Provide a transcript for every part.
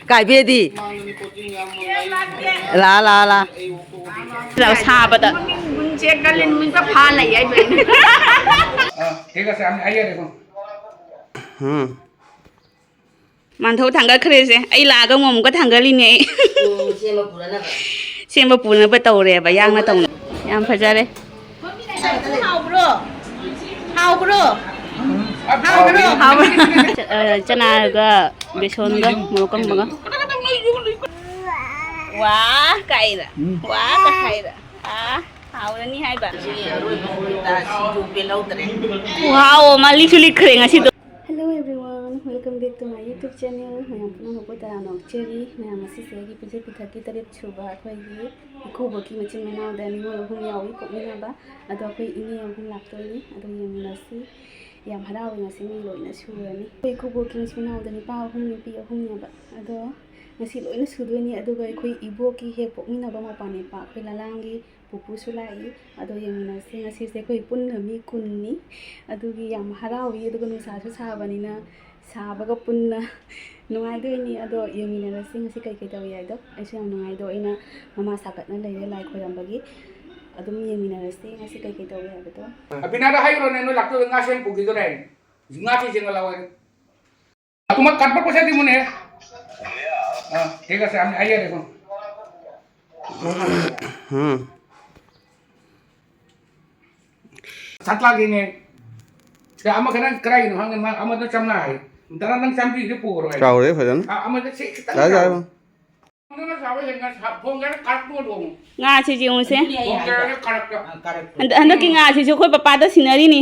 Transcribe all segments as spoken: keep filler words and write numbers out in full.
ꯀꯥꯏꯕꯦꯗꯤ꯫ ꯂꯥ, ꯂꯥ, ꯂꯥ꯫ ꯁꯥꯕꯗ꯫ ꯃꯃꯤꯡ ꯒꯨꯟꯁꯦ ꯀꯥꯂꯦꯟ ꯅꯨꯃꯤꯠꯇ ꯐꯥ ꯂꯩ ꯍꯥꯏꯕ ꯑꯩꯅ꯫ ꯑ, ꯊꯤꯛ ꯑꯁꯦ, ꯑꯃꯤ ꯑꯥꯏꯌꯦ ꯗꯦꯈꯣ꯫ ꯎꯝ꯫ ꯃꯥꯟꯊꯧ ꯊꯥꯡꯒꯠꯈ꯭ꯔꯦꯁꯦ꯫ ꯑꯩ ꯂꯥꯛꯑꯒ ꯑꯃꯨꯛ ꯑꯃꯨꯛꯀ ꯊꯥꯡꯒꯠꯂꯤꯅꯦ ꯑꯩ꯫ ꯎꯝ, ꯁꯦꯝꯕ ꯄꯨꯔꯅꯕ꯫ ꯁꯦꯝꯕ ꯄꯨꯅꯕ ꯇꯧꯔꯦꯕ, ꯌꯥꯡꯅ ꯇꯧꯅ꯫ ꯌꯥꯝ ꯐꯖꯔꯦ꯫ ꯍꯥꯎꯕ꯭ꯔꯣ? ꯍꯥꯎꯕ꯭ꯔꯣ? ꯍꯥꯎꯕ꯭ꯔꯣ? ꯍꯥꯎꯕ꯭ꯔꯣ? ꯑ, ꯆꯅꯥꯒ ꯕꯦꯁꯣꯟꯒ ꯃꯣꯔꯣꯛ ꯀꯪꯕꯒ꯫ ꯋꯥ ꯀꯥꯏꯔ꯫ ꯎꯝ꯫ ꯋꯥ ꯀꯥꯏꯔ꯫ ꯑꯥ, ꯍꯥꯎꯔꯅꯤ ꯍꯥꯏꯕ꯫ ꯁꯤ ꯑꯔꯣꯏꯕ ꯑꯣꯏꯇꯥ ꯁꯤꯡꯖꯨ ꯄꯦꯜꯍꯧꯗ꯭ꯔꯦ꯫ ꯈꯨꯍꯥꯎ ꯑꯃ ꯂꯤꯛꯁꯨ ꯂꯤꯛꯈ꯭ꯔꯦ ꯉꯁꯤꯗꯣ꯫ Hello everyone, welcome back to my YouTube channel. ꯃꯌꯥꯝ ꯄꯨꯝꯅꯃꯛꯄꯨ ꯇꯔꯥꯝꯅ ꯑꯣꯛꯆꯔꯤ꯫ ꯃꯌꯥꯝ ꯉꯁꯤꯁꯦ ꯑꯩꯒꯤ ꯄꯤꯖ ꯄꯤꯊꯛꯀꯤ ꯇꯔꯦꯠ ꯁꯨꯕ ꯑꯩꯈꯣꯏꯒꯤ ꯏꯀꯨꯕꯣꯛꯀꯤ ꯃꯆꯤꯟ ꯃꯅꯥꯎꯗ ꯅꯤꯉꯣꯜ ꯑꯍꯨꯝ ꯌꯥꯎꯏ ꯄꯣꯛꯃꯤꯟꯅꯕ꯫ ꯑꯗꯣ ꯑꯩꯈꯣꯏ ꯏꯅꯦ ꯑꯍꯨꯝ ꯂꯥꯛꯇꯣꯏꯅꯤ꯫ ꯑꯗꯣ ꯌꯦꯡꯃꯤꯟꯅꯁꯤ꯫ ꯌꯥꯝ ꯍꯔꯥꯎꯋꯦ ꯉꯁꯤ ꯃꯤ ꯂꯣꯏꯅ ꯁꯨꯔꯅꯤ꯫ ꯑꯩꯈꯣꯏ ꯏꯀꯨꯕꯣꯛꯀꯤ ꯃꯆꯤꯟ ꯃꯅꯥꯎꯗ ꯅꯨꯄꯥ ꯑꯍꯨꯝ ꯅꯨꯄꯤ ꯑꯍꯨꯝꯅꯦꯕ꯫ ꯑꯗꯣ ꯉꯁꯤ ꯂꯣꯏꯅ ꯁꯨꯗꯣꯏꯅꯤ꯫ ꯑꯗꯨꯒ ꯑꯩꯈꯣꯏ ꯏꯕꯣꯛꯀꯤ ꯍꯦꯛ ꯄꯣꯛꯃꯤꯟꯅꯕ ꯃꯄꯥꯟ ꯅꯤꯄꯥ ꯑꯩꯈꯣꯏ ꯂꯂꯥꯡꯒꯤ ꯄꯨꯄꯨꯁꯨ ꯂꯥꯛꯏ꯫ ꯑꯗꯣ ꯌꯦꯡꯃꯤꯟꯅꯁꯦ꯫ ꯉꯁꯤꯁꯦ ꯑꯩꯈꯣꯏ ꯄꯨꯟꯅ ꯃꯤ ꯀꯨꯟꯅꯤ꯫ ꯑꯗꯨꯒꯤ ꯌꯥꯝ ꯍꯔꯥꯎꯏ꯫ ꯑꯗꯨꯒ ꯅꯨꯡꯁꯥꯁꯨ ꯁꯥꯕꯅꯤꯅ ꯁꯥꯕꯒ ꯄꯨꯟꯅ ꯅꯨꯡꯉꯥꯏꯗꯣꯏꯅꯤ꯫ ꯑꯗꯣ ꯌꯦꯡꯃꯤꯟꯅꯔꯁꯤ ꯉꯁꯤ ꯀꯩꯀꯩ ꯇꯧꯏ ꯍꯥꯏꯗꯣ꯫ ꯑꯩꯁꯨ ꯌꯥꯝ ꯅꯨꯡꯉꯥꯏꯗꯣ ꯑꯩꯅ ꯃꯃꯥ ꯁꯥꯒꯠꯅ ꯂꯩꯔꯦ ꯂꯥꯏ ꯈꯣꯏꯔꯝꯕꯒꯤ꯫ ꯑꯗꯨꯝ ꯌꯦꯡꯃꯤꯟꯅꯔꯁꯤ ꯉꯁꯤ ꯀꯩꯀꯩ ꯇꯧꯏ ꯍꯥꯏꯕꯗꯣ꯫ ꯑꯕꯤꯅꯥꯗ ꯍꯥꯏꯈ꯭ꯔꯣꯅꯦ, ꯅꯣꯏ ꯂꯥꯛꯇꯣꯏꯗꯣ ꯉꯥ ꯁꯦꯝ ꯄꯨꯈꯤꯗꯣꯔꯦ꯫ ꯉꯥ ꯊꯤꯁꯦ ꯉꯥ ꯂꯥꯎ ꯍꯥꯏ꯫ তোমার কাটবো পয়সা দিব নে। হ্যাঁ, ঠিক আছে, আমি আইয়া দেখুন। হুম। ꯁꯥꯠꯂꯥꯒꯤꯅꯦ꯫ ꯁꯤꯗ ꯑꯃꯈꯛꯇꯪ ꯀꯗꯥꯏꯒꯤꯅꯣ ꯈꯪꯗꯦ, ꯃꯥ ꯑꯃꯗ ꯆꯥꯝꯃꯉꯥ ꯍꯥꯏ꯫ ꯗꯥꯗꯥ, ꯅꯪ ꯆꯥꯝꯃꯔꯤꯗꯤ ꯄꯨꯈ꯭ꯔꯣ ꯍꯥꯏ꯫ ꯆꯥꯎꯔꯦ ꯐꯖꯅ꯫ ꯑꯥ, ꯑꯃꯗ ꯁꯤ ꯈꯤꯇꯪ ꯌꯥꯔꯦ, ꯌꯥꯔꯦ꯫ ꯆꯥꯎ꯫ ꯐꯣꯟꯗ ꯁꯥꯕ ꯌꯦꯡꯉ ꯁꯥ-, ꯐꯣꯟꯗ ꯀꯥꯔꯛꯇꯣ ꯂꯣꯡꯉꯨ꯫ ꯉꯥꯁꯤ ꯌꯦꯡꯉꯨꯁꯦ꯫ ꯐꯣꯟꯗ ꯀꯥꯔꯛꯇ꯫ ꯍꯟꯗꯛ-, ꯍꯟꯗꯛꯀꯤ ꯉꯥꯁꯤꯁꯨ ꯑꯩꯈꯣꯏ ꯄꯄꯥꯗ ꯁꯤꯟꯅꯔꯤꯅꯤ꯫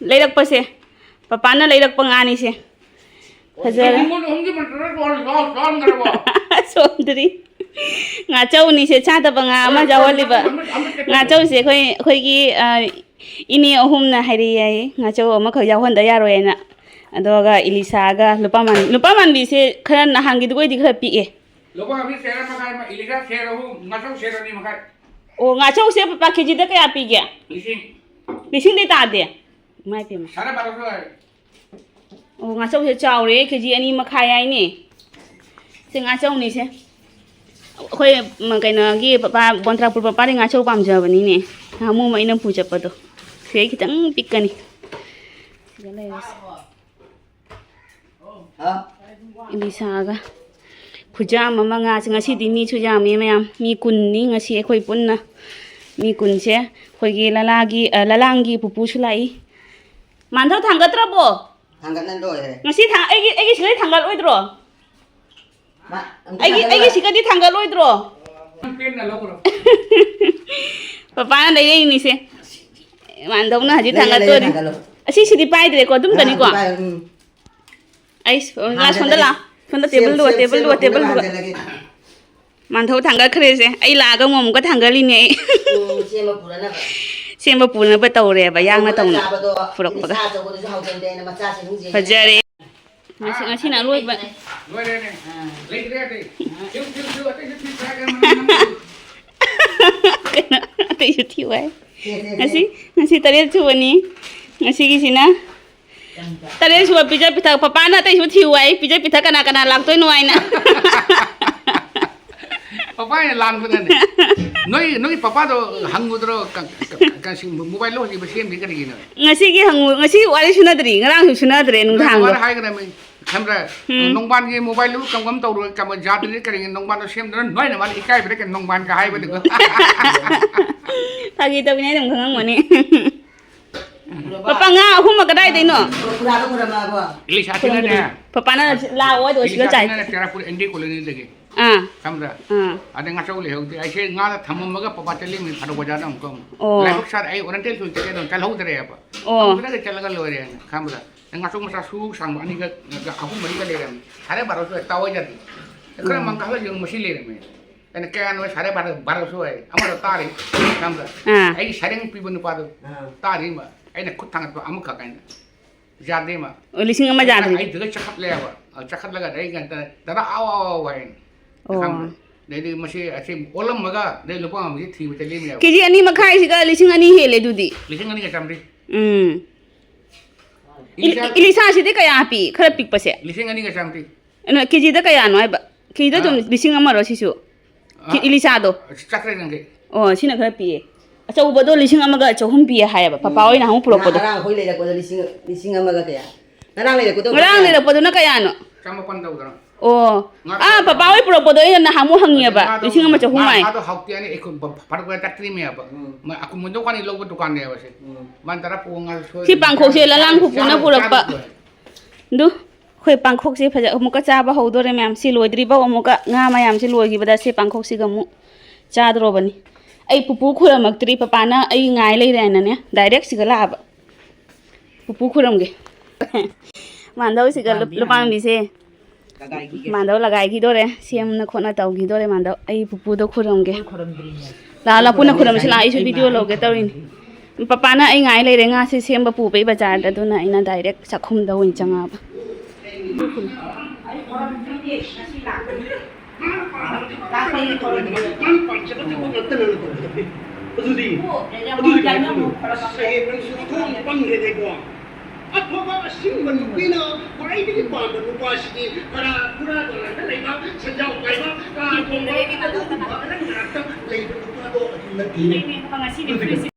ꯂꯩꯔꯛꯄꯁꯦ꯫ ꯄꯄꯥꯅ ꯂꯩꯔꯛꯄ ꯉꯥꯅꯤꯁꯦ꯫ ꯐꯖꯔꯦ꯫ ꯅꯤꯉꯣꯜ ꯑꯍꯨꯝꯒꯤ ꯃꯟꯇ꯭ꯔ ꯁꯣꯟ-, ꯁꯣꯟ-, ꯁꯣꯟꯈ꯭ꯔꯕꯣ? ꯁꯣꯟꯗ꯭ꯔꯤ꯫ ꯉꯥꯆꯧꯅꯤꯁꯦ, ꯆꯥꯗꯕ ꯉꯥ ꯑꯃ ꯌꯥꯎꯍꯜꯂꯤꯕ꯫ ꯉꯥꯆꯧꯁꯦ ꯑꯩꯈꯣꯏ, ꯑꯩꯈꯣꯏꯒꯤ, ꯑ, ꯏꯅꯦ ꯑꯍꯨꯝꯅ ꯍꯥꯏꯔꯛꯑꯦ ꯍꯥꯏꯌꯦ, ꯉꯥꯆꯧ ꯑꯃꯈꯛ ꯌꯥꯎꯍꯟꯗ ꯌꯥꯔꯣꯏ ꯍꯥꯏꯅ꯫ ꯑꯗꯨꯒ ꯏꯂꯤꯁꯥꯒ ꯂꯨꯄꯥ ꯃꯥꯟ-, ꯂꯨꯄꯥ ꯃꯥꯟꯕꯤꯁꯦ ꯈꯔ ꯅꯍꯥꯟꯒꯤꯗꯨꯒ ꯑꯣꯏꯗꯤ ꯈꯔ ꯄꯤꯛꯑꯦ꯫ ꯂꯨꯄꯥ ꯃꯥꯟꯕꯤ ꯁꯦꯔ ꯃꯈꯥꯏ ꯑꯃ, ꯏꯂꯤꯁꯥ ꯁꯦꯔ ꯑꯍꯨꯝ, ꯉꯥꯆꯧ ꯁꯦꯔ ꯑꯅꯤ ꯃꯈꯥꯏ꯫ ꯑꯣ, ꯉꯥꯆꯧꯁꯦ ꯄꯄꯥ ꯀꯦꯖꯤꯗ ꯀꯌꯥ ꯄꯤꯒꯦ? ꯂꯤꯁꯤꯡ꯫ ꯂꯤꯁꯤꯡꯗꯤ ꯇꯥꯗꯦ꯫ ꯏꯃꯥꯏ ꯄꯦꯝꯃ꯫ ꯁꯥꯔꯦ ꯕꯥꯔꯣꯁꯣ ꯍꯥꯏ꯫ ꯑꯣ, ꯉꯥꯆꯧꯁꯦ ꯆꯥꯎꯔꯦ, ꯀꯦꯖꯤ ꯑꯅꯤ ꯃꯈꯥꯏ ꯍꯥꯏꯅꯦ꯫ ꯁꯤ ꯉꯥꯆꯧꯅꯤꯁꯦ꯫ ꯑꯩꯈꯣꯏ, ꯎꯝ, ꯀꯩꯅꯣꯒꯤ ꯄꯄꯥ, ꯕꯣꯟꯇ꯭ꯔꯥꯄꯨꯔ ꯄꯄꯥꯗꯤ ꯉꯥꯆꯧ ꯄꯥꯝꯖꯕꯅꯤꯅꯦ꯫ ꯅꯍꯥꯟꯃꯨꯛ ꯑꯩꯅ ꯄꯨ ꯆꯠꯄꯗꯣ꯫ ꯁꯤꯗꯩ ꯈꯤꯇꯪ ꯄꯤꯛꯀꯅꯤ꯫ ꯁꯤꯗ ꯂꯩꯔꯦꯁꯦ꯫ ꯍꯥ? ꯏꯂꯤꯁꯥꯒ ꯈꯨꯌꯥꯝ ꯑꯃ ꯉꯥꯁꯦ꯫ ꯉꯁꯤꯗꯤ ꯃꯤꯁꯨ ꯌꯥꯝꯃꯦ ꯃꯌꯥꯝ꯫ ꯃꯤ ꯀꯨꯟꯅꯤ ꯉꯁꯤ ꯑꯩꯈꯣꯏ ꯄꯨꯟꯅ꯫ ꯃꯤ ꯀꯨꯟꯁꯦ ꯑꯩꯈꯣꯏꯒꯤ ꯂꯂꯥꯒꯤ, ꯑ, ꯂꯂꯥꯡꯒꯤ ꯄꯨꯄꯨꯁꯨ ꯂꯥꯛꯏ꯫ ꯃꯥꯟꯙꯧ ꯊꯥꯡꯒꯠꯇ꯭ꯔꯕꯣ? ꯊꯥꯡꯒꯠꯅ ꯂꯣꯏꯔꯦ꯫ ꯉꯁꯤ ꯊꯥ-, ꯑꯩꯒꯤ, ꯑꯩꯒꯤ ꯁꯤꯒꯗꯤ ꯊꯥꯡꯒꯠꯂꯣꯏꯗ꯭ꯔꯣ? ꯃꯥ, ꯑꯝꯇ ꯑꯩꯒꯤ, ꯊꯥꯡꯒꯠꯂꯣ꯫ ꯑꯩꯒꯤ ꯁꯤꯒꯗꯤ ꯊꯥꯡꯒꯠꯂꯣꯏꯗ꯭ꯔꯣ? ꯄꯦꯟꯅ ꯂꯧꯈ꯭ꯔꯣ꯫ ꯄꯄꯥꯅ ꯂꯩꯔꯛꯏꯅꯤꯁꯦ꯫ ꯃꯥꯟꯗꯧꯅ ꯍꯧꯖꯤꯛ ꯂꯩꯔꯦ, ꯂꯩꯔꯦ, ꯊꯥꯡꯒꯠꯇꯣꯔꯤ꯫ ꯊꯥꯡꯒꯠꯂꯣ꯫ ꯑꯁꯤꯁꯤꯗꯤ ꯄꯥꯏꯗ꯭ꯔꯦꯀꯣ, ꯑꯗꯨꯝ ꯑꯥ, ꯀꯅꯤꯀꯣ? ꯄꯥꯏ-, ꯎꯝ꯫ ꯑꯩ ꯁꯣ-, ꯉꯥ ꯁꯣꯝꯗ ꯍꯥꯟꯖꯜꯂꯒꯦ꯫ ꯂꯥ-, ꯁꯣꯝꯗ ꯁꯦꯝ-, ꯇꯦꯕꯜꯗꯨꯒ, ꯁꯦꯝ-, ꯇꯦꯕꯜꯗꯨꯒ, ꯁꯦꯝꯕ ꯄꯨꯔꯒ ꯇꯦꯕꯜꯗꯨꯒ꯫ ꯍꯥꯟꯖꯜꯂꯒꯦ꯫ ꯃꯥꯟꯗꯧ ꯊꯥꯡꯒꯠꯈ꯭ꯔꯦꯁꯦ꯫ ꯑꯩ ꯂꯥꯛꯑꯒ ꯑꯃꯨꯛ ꯑꯃꯨꯛꯀ ꯊꯥꯡꯒꯠꯂꯤꯅꯦ ꯑꯩ꯫ ꯎꯝ, ꯁꯦꯝꯕ ꯄꯨꯔꯅꯕ꯫ ꯁꯦꯝꯕ ꯄꯨꯅꯕ ꯇꯧꯔꯦꯕ, ꯌꯥꯡꯅ ꯑꯆꯧꯕꯅ ꯇꯧꯅ ꯆꯥꯕꯗꯣ ꯄꯨꯔꯛꯄꯒ꯫ ꯏꯁꯥ ꯑꯆꯧꯕꯗꯨꯁꯨ ꯍꯥꯎꯖꯟꯗꯦꯅ ꯃꯆꯥꯁꯤꯡ ꯍꯨꯝꯖꯦꯟ-꯫ ꯐꯖꯔꯦ꯫ ꯉꯁꯤ, ꯉꯁꯤꯅ ꯑꯔꯣꯏꯕ꯫ ꯂꯣꯏꯔꯦꯅꯦ꯫ ꯑꯥ꯫ ꯂꯩꯇ꯭ꯔꯦ ꯑꯇꯩ꯫ ꯊꯤꯌꯨ, ꯊꯤꯌꯨ, ꯊꯤꯌꯨ, ꯑꯇꯩꯁꯨ ꯊꯤꯌꯨ ꯍꯥꯏꯔꯒ ꯃꯅꯝ ꯅꯝ-꯫ ꯀꯩꯅꯣ? ꯑꯇꯩꯁꯨ ꯊꯤꯌꯨ ꯍꯥꯏ꯫ ꯁꯦ, ꯁꯦ, ꯁꯦ꯫ ꯉꯁꯤ, ꯉꯁꯤ ꯇꯔꯦꯠ ꯁꯨꯕꯅꯤ꯫ ꯉꯁꯤꯒꯤꯁꯤꯅ ꯇꯔꯦꯠ ꯁꯨꯕ ꯄꯤꯖ ꯄꯤꯊꯛ꯫ ꯄꯄꯥꯅ ꯑꯇꯩꯁꯨ ꯊꯤꯌꯨ ꯍꯥꯏ꯫ ꯄꯤꯖ ꯄꯤꯊꯛ ꯀꯅꯥ ꯀꯅꯥ ꯂꯥꯛꯇꯣꯏꯅꯣ ꯍꯥꯏꯅ꯫ ꯄꯄꯥꯅ ꯂꯥꯡꯕꯗꯅꯦ꯫ ꯅꯣꯏ, ꯅꯣꯏ ꯄꯄꯥꯗꯣ ꯍꯪꯉꯨꯗ꯭ꯔꯣ? ꯀ-, ꯀ-, ꯀ-, ꯁꯤ mobile ꯂꯣ ꯍꯧꯖꯤꯛ ꯁꯦꯝꯗ꯭ꯔꯤ ꯀꯔꯤꯒꯤꯅꯣ? ꯉꯁꯤꯒꯤ ꯍꯪꯉꯨ-, ꯉꯁꯤ ꯋꯥꯔꯤ ꯁꯨꯅꯗ꯭ꯔꯤ, ꯉꯔꯥꯡꯁꯨ ꯁꯨꯅꯗ꯭ꯔꯦ ꯅꯣꯏ ꯅꯨꯡꯗꯥꯡꯗꯣ꯫ ꯄꯄꯥꯅ ꯍꯥꯏꯒꯗꯕꯅꯤ, ꯈꯪꯕ꯭ꯔꯥ? ꯎꯝ꯫ ꯅꯣꯡꯕꯥꯟꯒꯤ mobile ꯂꯨ ꯀꯝ ꯀꯝ ꯇꯧꯔꯣꯏ, ꯀꯝ ꯌꯥꯗ꯭ꯔꯗꯤ ꯀꯔꯤꯒꯤ ꯅꯣꯡꯕꯥꯟꯗꯣ ꯁꯦꯝꯗꯅ ꯅꯣꯏꯅ ꯃꯥꯅ ꯏꯀꯥꯏꯕꯗ ꯀꯩꯅꯣ ꯅꯣꯡꯕꯥꯟꯒ ꯍꯥꯏꯕꯗꯨꯒ꯫ ꯐꯥꯒꯤ ꯇꯧꯕꯅꯦ, ꯑꯗꯨꯝ ꯈꯪꯉꯝꯒꯅꯤ꯫ ꯄꯄꯥ, ꯉꯥ ꯑꯍꯨꯝꯃꯛ ꯀꯗꯥꯏꯗꯩꯅꯣ? ꯄꯨꯔꯥꯗ ꯄꯨꯔꯝꯃꯕꯣ? ꯏꯂꯤꯁꯥꯁꯤꯅꯅꯦ꯫ ꯄꯄꯥꯅ ꯂꯥꯛꯑꯣ, ꯑꯗꯣ ꯁꯤꯗ ꯆꯥꯏ꯫ ꯏꯂꯤꯁꯥꯁꯤꯅꯅꯦ ꯆꯦꯔꯥꯄꯨꯔ ꯑꯦꯟ ꯗꯤ ꯀꯣꯂꯣꯅꯤꯗꯒꯤ꯫ ꯑꯥ꯫ ꯈꯪꯕ꯭ꯔꯥ? ꯑꯥ꯫ ꯑꯗꯩ ꯉꯥꯆꯧ ꯂꯩꯍꯧꯗꯦ꯫ ꯑꯩꯁꯦ ꯉꯥꯗ ꯊꯝꯃꯝꯃꯒ ꯄꯄꯥ ꯆꯠꯂꯤꯃꯤ ꯊꯥꯔꯣ ꯕꯖꯥꯔꯗ ꯑꯃꯨꯛꯀ ꯑꯃꯨꯛ꯫ ꯑꯣ꯫ ꯂꯥꯏꯕꯛ ꯆꯥꯗ ꯑꯩ ꯑꯣꯔꯦꯟꯇꯦꯜ ꯁꯣꯏ ꯆꯠꯀꯦ ꯇꯧꯔ ꯆꯠꯍꯧꯗ꯭ꯔꯦꯕ꯫ ꯑꯣ꯫ ꯊꯝꯃꯝꯗ꯭ꯔꯒ ꯆꯠꯂꯒ ꯂꯣꯏꯔꯦꯅ ꯈꯪꯕ꯭ꯔꯥ? ꯑꯩ ꯉꯥꯆꯧ ꯃꯆꯥ ꯁꯨ ꯁꯥꯡꯕ ꯑꯅꯤꯒ, ꯑꯍꯨꯝ ꯃꯔꯤꯒ ꯂꯩꯔꯝꯃꯤ꯫ ꯐꯔꯦ, ꯕꯥꯔꯣ ꯁꯨꯔꯦ, ꯇꯥꯎ ꯍꯥꯏꯖꯔꯗꯤ꯫ ꯈꯔ ꯎꯝ꯫ ꯃꯪ ꯀꯥꯍꯜꯂ ꯌꯦꯡꯉꯨ, ꯃꯁꯤ ꯂꯩꯔꯝꯃꯦ꯫ ꯑꯩꯅ ꯀꯌꯥꯅꯣ ꯁꯥꯔꯦ ꯕꯥꯔꯣ, ꯕꯥꯔꯣ ꯁꯨ ꯍꯥꯏ꯫ ꯑꯃꯗꯣ ꯇꯥꯔꯤ, ꯈꯪꯕ꯭ꯔꯥ? ꯑꯥ꯫ ꯑꯩꯒꯤ ꯁꯩꯔꯦꯡ ꯄꯤꯕ ꯅꯨꯄꯥꯗꯣ ꯑꯥ꯫ ꯇꯥꯔꯤ ꯃꯥ꯫ ꯑꯩꯅ ꯈꯨꯠ ꯊꯥꯡꯒꯠꯄ ꯑꯃꯈꯛ ꯑꯩꯅ꯫ ꯌꯥꯗꯦ ꯃꯥ꯫ ꯑꯣ, ꯂꯤꯁꯤꯡ ꯑꯃ ꯌꯥꯗ꯭ꯔꯤ꯫ ꯑꯩ ꯑꯗꯨꯗ ꯆꯈꯠꯂꯦꯕ꯫ ꯑ, ꯆꯈꯠꯂꯒ ꯑꯗꯩ ꯀꯩꯅꯣ ꯇꯧꯔꯦ, "ꯗꯗꯥ, ꯑꯥꯎ, ꯑꯥꯎ, ꯑꯥꯎ," ꯍꯥꯏꯅ꯫ ꯑꯣ꯫ ꯈꯪꯕ꯭ꯔꯥ? ꯑꯗꯩꯗꯤ ꯃꯁꯤ ꯑꯁꯤ ꯑꯣꯜꯂꯝꯃꯒ ꯑꯗꯩ ꯂꯨꯄꯥ ꯑꯃꯁꯤ ꯊꯤꯕ ꯆꯠꯂꯤꯃꯦꯕ꯫ ꯀꯦ ꯖꯤ ꯑꯅꯤ ꯃꯈꯥꯏꯁꯤꯒ ꯂꯤꯁꯤꯡ ꯑꯅꯤ ꯍꯦꯜꯂꯦ ꯑꯗꯨꯗꯤ꯫ ꯂꯤꯁꯤꯡ ꯑꯅꯤꯒ ꯆꯥꯝꯃꯔꯤ꯫ ꯎꯝ꯫ ꯏꯂꯤ- ꯏꯂꯤꯁꯥ- ꯏꯂꯤꯁꯥꯁꯤꯗꯤ ꯀꯌꯥ ꯄꯤ? ꯈꯔ ꯄꯤꯛꯄꯁꯦ꯫ ꯂꯤꯁꯤꯡ ꯑꯅꯤꯒ ꯆꯥꯝꯃꯔꯤ꯫ ꯑꯗꯨꯅ ꯀꯦ ꯖꯤꯗ ꯀꯌꯥꯅꯣ ꯍꯥꯏꯕ? ꯀꯦ ꯖꯤꯗ ꯑꯗꯨꯝ ꯑꯥ꯫ ꯂꯤꯁꯤꯡ ꯑꯃꯔꯣ ꯁꯤꯁꯨ? ꯀꯤ- ꯑꯥ꯫ ꯏꯂꯤꯁꯥꯗꯣ? ꯆꯥꯇ꯭ꯔꯦꯠ ꯌꯥꯡꯈꯩ꯫ ꯑꯣ, ꯁꯤꯅ ꯈꯔ ꯄꯤꯛꯑꯦ꯫ ꯑꯆꯧꯕꯗꯣ ꯂꯤꯁꯤꯡ ꯑꯃꯒ ꯆꯍꯨꯝ ꯄꯤꯌꯦ ꯍꯥꯏꯌꯦꯕ, ꯄꯄꯥ ꯍꯣꯏ ꯅꯍꯥꯟꯃꯨꯛ ꯄꯨꯔꯛꯄꯗꯣ꯫ ꯉꯔꯥꯡ ꯑꯩꯈꯣꯏ ꯂꯩꯔꯛꯄꯗꯣ ꯂꯤꯁꯤꯡ, ꯂꯤꯁꯤꯡ ꯑꯃꯒ ꯀꯌꯥ? ꯉꯔꯥꯡ ꯂꯩꯔꯛꯄꯗꯣ ꯉꯔꯥꯡ ꯀꯌꯥ? ꯂꯩꯔꯛꯄꯗꯨꯅ ꯀꯌꯥꯅꯣ? ꯆꯥꯃꯥꯄꯟ ꯇꯧꯗꯅ꯫ ꯑꯣ, ꯉꯥ- ꯑꯥ, ꯄꯄꯥ ꯍꯣꯏ ꯄꯨꯔꯛꯄꯗꯣ ꯑꯩꯅ ꯅꯍꯥꯟꯃꯨꯛ ꯍꯪꯉꯦꯕ, ꯉꯥꯗꯣ- ꯂꯤꯁꯤꯡ ꯑꯃ ꯆꯍꯨꯝ ꯉꯥ- ꯍꯥꯏ꯫ ꯉꯥꯗꯣ ꯍꯥꯎꯇꯦ ꯍꯥꯏꯅ ꯑꯩꯈꯣꯏ ꯐ- ꯐ- ꯐꯔꯛ ꯇꯥꯏ ꯆꯠꯇ꯭ꯔꯤꯃꯦꯕ꯫ ꯎꯝ꯫ ꯃ- ꯑꯀꯨꯝ ꯃꯣꯏ ꯗꯨꯀꯥꯟꯗꯒꯤ ꯂꯧꯕ ꯗꯨꯀꯥꯟꯅꯦꯕ ꯁꯤ꯫ ꯎꯝ꯫ ꯃꯥꯅ ꯇꯔꯥ ꯄꯨꯔꯛꯑꯣ ꯉꯥ ꯁꯣꯏ- ꯁꯤ ꯄꯥꯡꯈꯣꯛꯁꯦ ꯆꯥꯔꯨ- ꯂꯂꯥꯡ ꯄꯨꯄꯨꯅ ꯆꯥꯔꯨ- ꯄꯨꯔꯛꯄ꯫ ꯆꯥꯔꯨ- ꯑꯗꯨ ꯑꯩꯈꯣꯏ ꯄꯥꯡꯈꯣꯛꯁꯦ ꯐꯖ ꯑꯃꯨꯛꯀ ꯆꯥꯕ ꯍꯧꯗꯣꯔꯦ ꯃꯌꯥꯝ꯫ ꯁꯤ ꯂꯣꯏꯗ꯭ꯔꯤꯐꯥꯎ ꯑꯃꯨꯛꯀ ꯉꯥ ꯃꯌꯥꯝꯁꯦ ꯂꯣꯏꯈꯤꯕꯗ ꯁꯤ ꯄꯥꯡꯈꯣꯛꯁꯤꯒ ꯑꯃꯨꯛ ꯆꯥꯗ꯭ꯔꯣꯕꯅꯤ꯫ ꯑꯩ ꯄꯨꯄꯨ ꯈꯨꯔꯝꯃꯛꯇ꯭ꯔꯤ, ꯄꯄꯥꯅ ꯑꯩ ꯉꯥꯏ ꯂꯩꯔꯦ ꯍꯥꯏꯅꯅꯦ ꯗꯥꯏꯔꯦꯛ ꯁꯤꯒ ꯂꯥꯛꯑꯕ꯫ ꯄꯨꯄꯨ ꯈꯨꯔꯝꯒꯦ꯫ ꯃꯥꯟꯗꯧꯁꯤꯒ ꯂꯨ- ꯂꯨꯄꯥꯝꯕꯤꯁꯦ꯫ ꯃꯥꯟꯗꯧ ꯂꯒꯥꯏꯈꯤꯗꯣꯔꯦ, ꯁꯦꯝꯅ ꯈꯣꯠꯅ ꯇꯧꯈꯤꯗꯣꯔꯦ ꯃꯥꯟꯗꯧ꯫ ꯑꯩ ꯄꯨꯄꯨꯗꯣ ꯈꯨꯔꯝꯒꯦ꯫ ꯂꯥꯛꯑꯣ, ꯂꯥꯛꯑꯣ, ꯄꯨꯟꯅ ꯈꯨꯔꯝꯁꯤ ꯂꯥꯛꯑꯣ, ꯑꯩꯁꯨ ꯚꯤꯗꯤꯑꯣ ꯂꯧꯒꯦ ꯇꯧꯔꯤꯅꯤ꯫ ꯄꯄꯥꯅ ꯑꯩ ꯉꯥꯏ ꯂꯩꯔꯦ, ꯉꯥꯁꯦ ꯁꯦꯝꯕ ꯄꯨꯕꯩ ꯕꯖꯥꯔꯗ, ꯑꯗꯨꯅ ꯑꯩꯅ ꯗꯥꯏꯔꯦꯛ ꯆꯥꯛꯈꯨꯝꯗ ꯑꯣꯏꯅ ꯆꯪꯉꯛꯑꯕ꯫ ꯃꯥꯅ ꯄꯥꯝꯖꯕ ꯊꯕꯛ ꯉꯥꯛꯇ ꯅꯪꯅ ꯇꯧꯒꯗꯕꯅꯤ꯫ ꯑꯗꯨꯗꯤ, ꯑꯗꯨꯗꯤ ꯀꯃꯥꯏꯅ ꯇꯧꯅꯤ? ꯑꯁ, ꯁꯌꯦꯡ ꯅꯪꯁꯨ ꯑꯣꯟꯊꯣꯛꯅ ꯄꯪꯈ꯭ꯔꯦꯗꯀꯣ꯫ ꯑꯐꯕ ꯑꯁꯤꯡꯕ ꯅꯨꯄꯤꯅ ꯈ꯭ꯋꯥꯏꯗꯒꯤ ꯄꯥꯝꯕ ꯅꯨꯄꯥꯁꯤꯗꯤ ꯕꯔꯥ ꯕꯨꯔꯥ ꯗꯣꯂꯔꯗ ꯂꯩꯕ, ꯁꯦꯟꯖꯥꯎ ꯄꯥꯏꯕ, ꯀꯥ ꯇꯣꯡꯕ, ꯑꯗꯨꯒꯨꯝꯕ ꯑꯍꯟ ꯉꯥꯛꯇ ꯂꯩꯕ ꯅꯨꯄꯥꯗꯣ ꯑꯗꯨ ꯅꯠꯇꯦꯅꯦ꯫ ꯑꯗꯨꯗꯤ ꯀꯃꯥꯏꯅ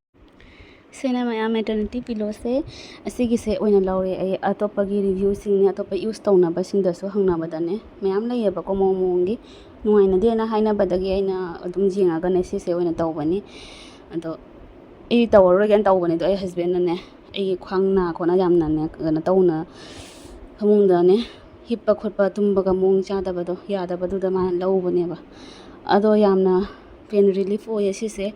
ꯁꯤꯅ ꯃꯌꯥꯝ ꯃꯦꯇꯔꯅꯤꯇꯤ ꯄꯤꯂꯣꯁꯦ꯫ ꯑꯁꯤꯒꯤꯁꯦ ꯑꯣꯏꯅ ꯂꯧꯔꯦ ꯑꯩ꯫ ꯑꯇꯣꯞꯄꯒꯤ ꯔꯤꯚ꯭ꯌꯨꯁꯤꯡꯅꯦ, ꯑꯇꯣꯞꯄ ꯌꯨꯁ ꯇꯧꯅꯕꯁꯤꯡꯗꯁꯨ ꯍꯪꯅꯕꯗꯅꯦ, ꯃꯌꯥꯝ ꯂꯩꯌꯦꯕꯀꯣ ꯃꯑꯣꯡ ꯃꯑꯣꯡꯒꯤ꯫ ꯅꯨꯡꯉꯥꯏꯅꯗꯦꯅ ꯍꯥꯏꯅꯕꯗꯒꯤ ꯑꯩꯅ ꯑꯗꯨꯝ ꯌꯦꯡꯉꯒꯅꯦ ꯁꯤꯁꯦ ꯑꯣꯏꯅ ꯇꯧꯕꯅꯤ꯫ ꯑꯗꯣ ꯑꯩ ꯇꯧꯔꯔꯣꯏꯒꯦꯅ ꯇꯧꯕꯅꯦ, ꯑꯗꯣ ꯑꯩ ꯍꯁꯕꯦꯟꯅꯅꯦ, ꯑꯩꯒꯤ ꯈ꯭ꯋꯥꯡ ꯅꯥ ꯈꯣꯠꯅ ꯌꯥꯝꯅꯅꯦ ꯀꯩꯅꯣ ꯇꯧꯅ, ꯐꯃꯨꯡꯗꯅꯦ ꯍꯤꯞꯄ ꯈꯣꯠꯄ ꯇꯨꯝꯕꯒ ꯃꯑꯣꯡ ꯆꯥꯗꯕꯗꯣ, ꯌꯥꯗꯕꯗꯨꯗ ꯃꯥꯅ ꯂꯧꯕꯅꯦꯕ꯫ ꯑꯗꯣ ꯌꯥꯝꯅ ꯄꯦꯟ ꯔꯤꯂꯤꯐ ꯑꯣꯏꯌꯦ ꯁꯤꯁꯦ꯫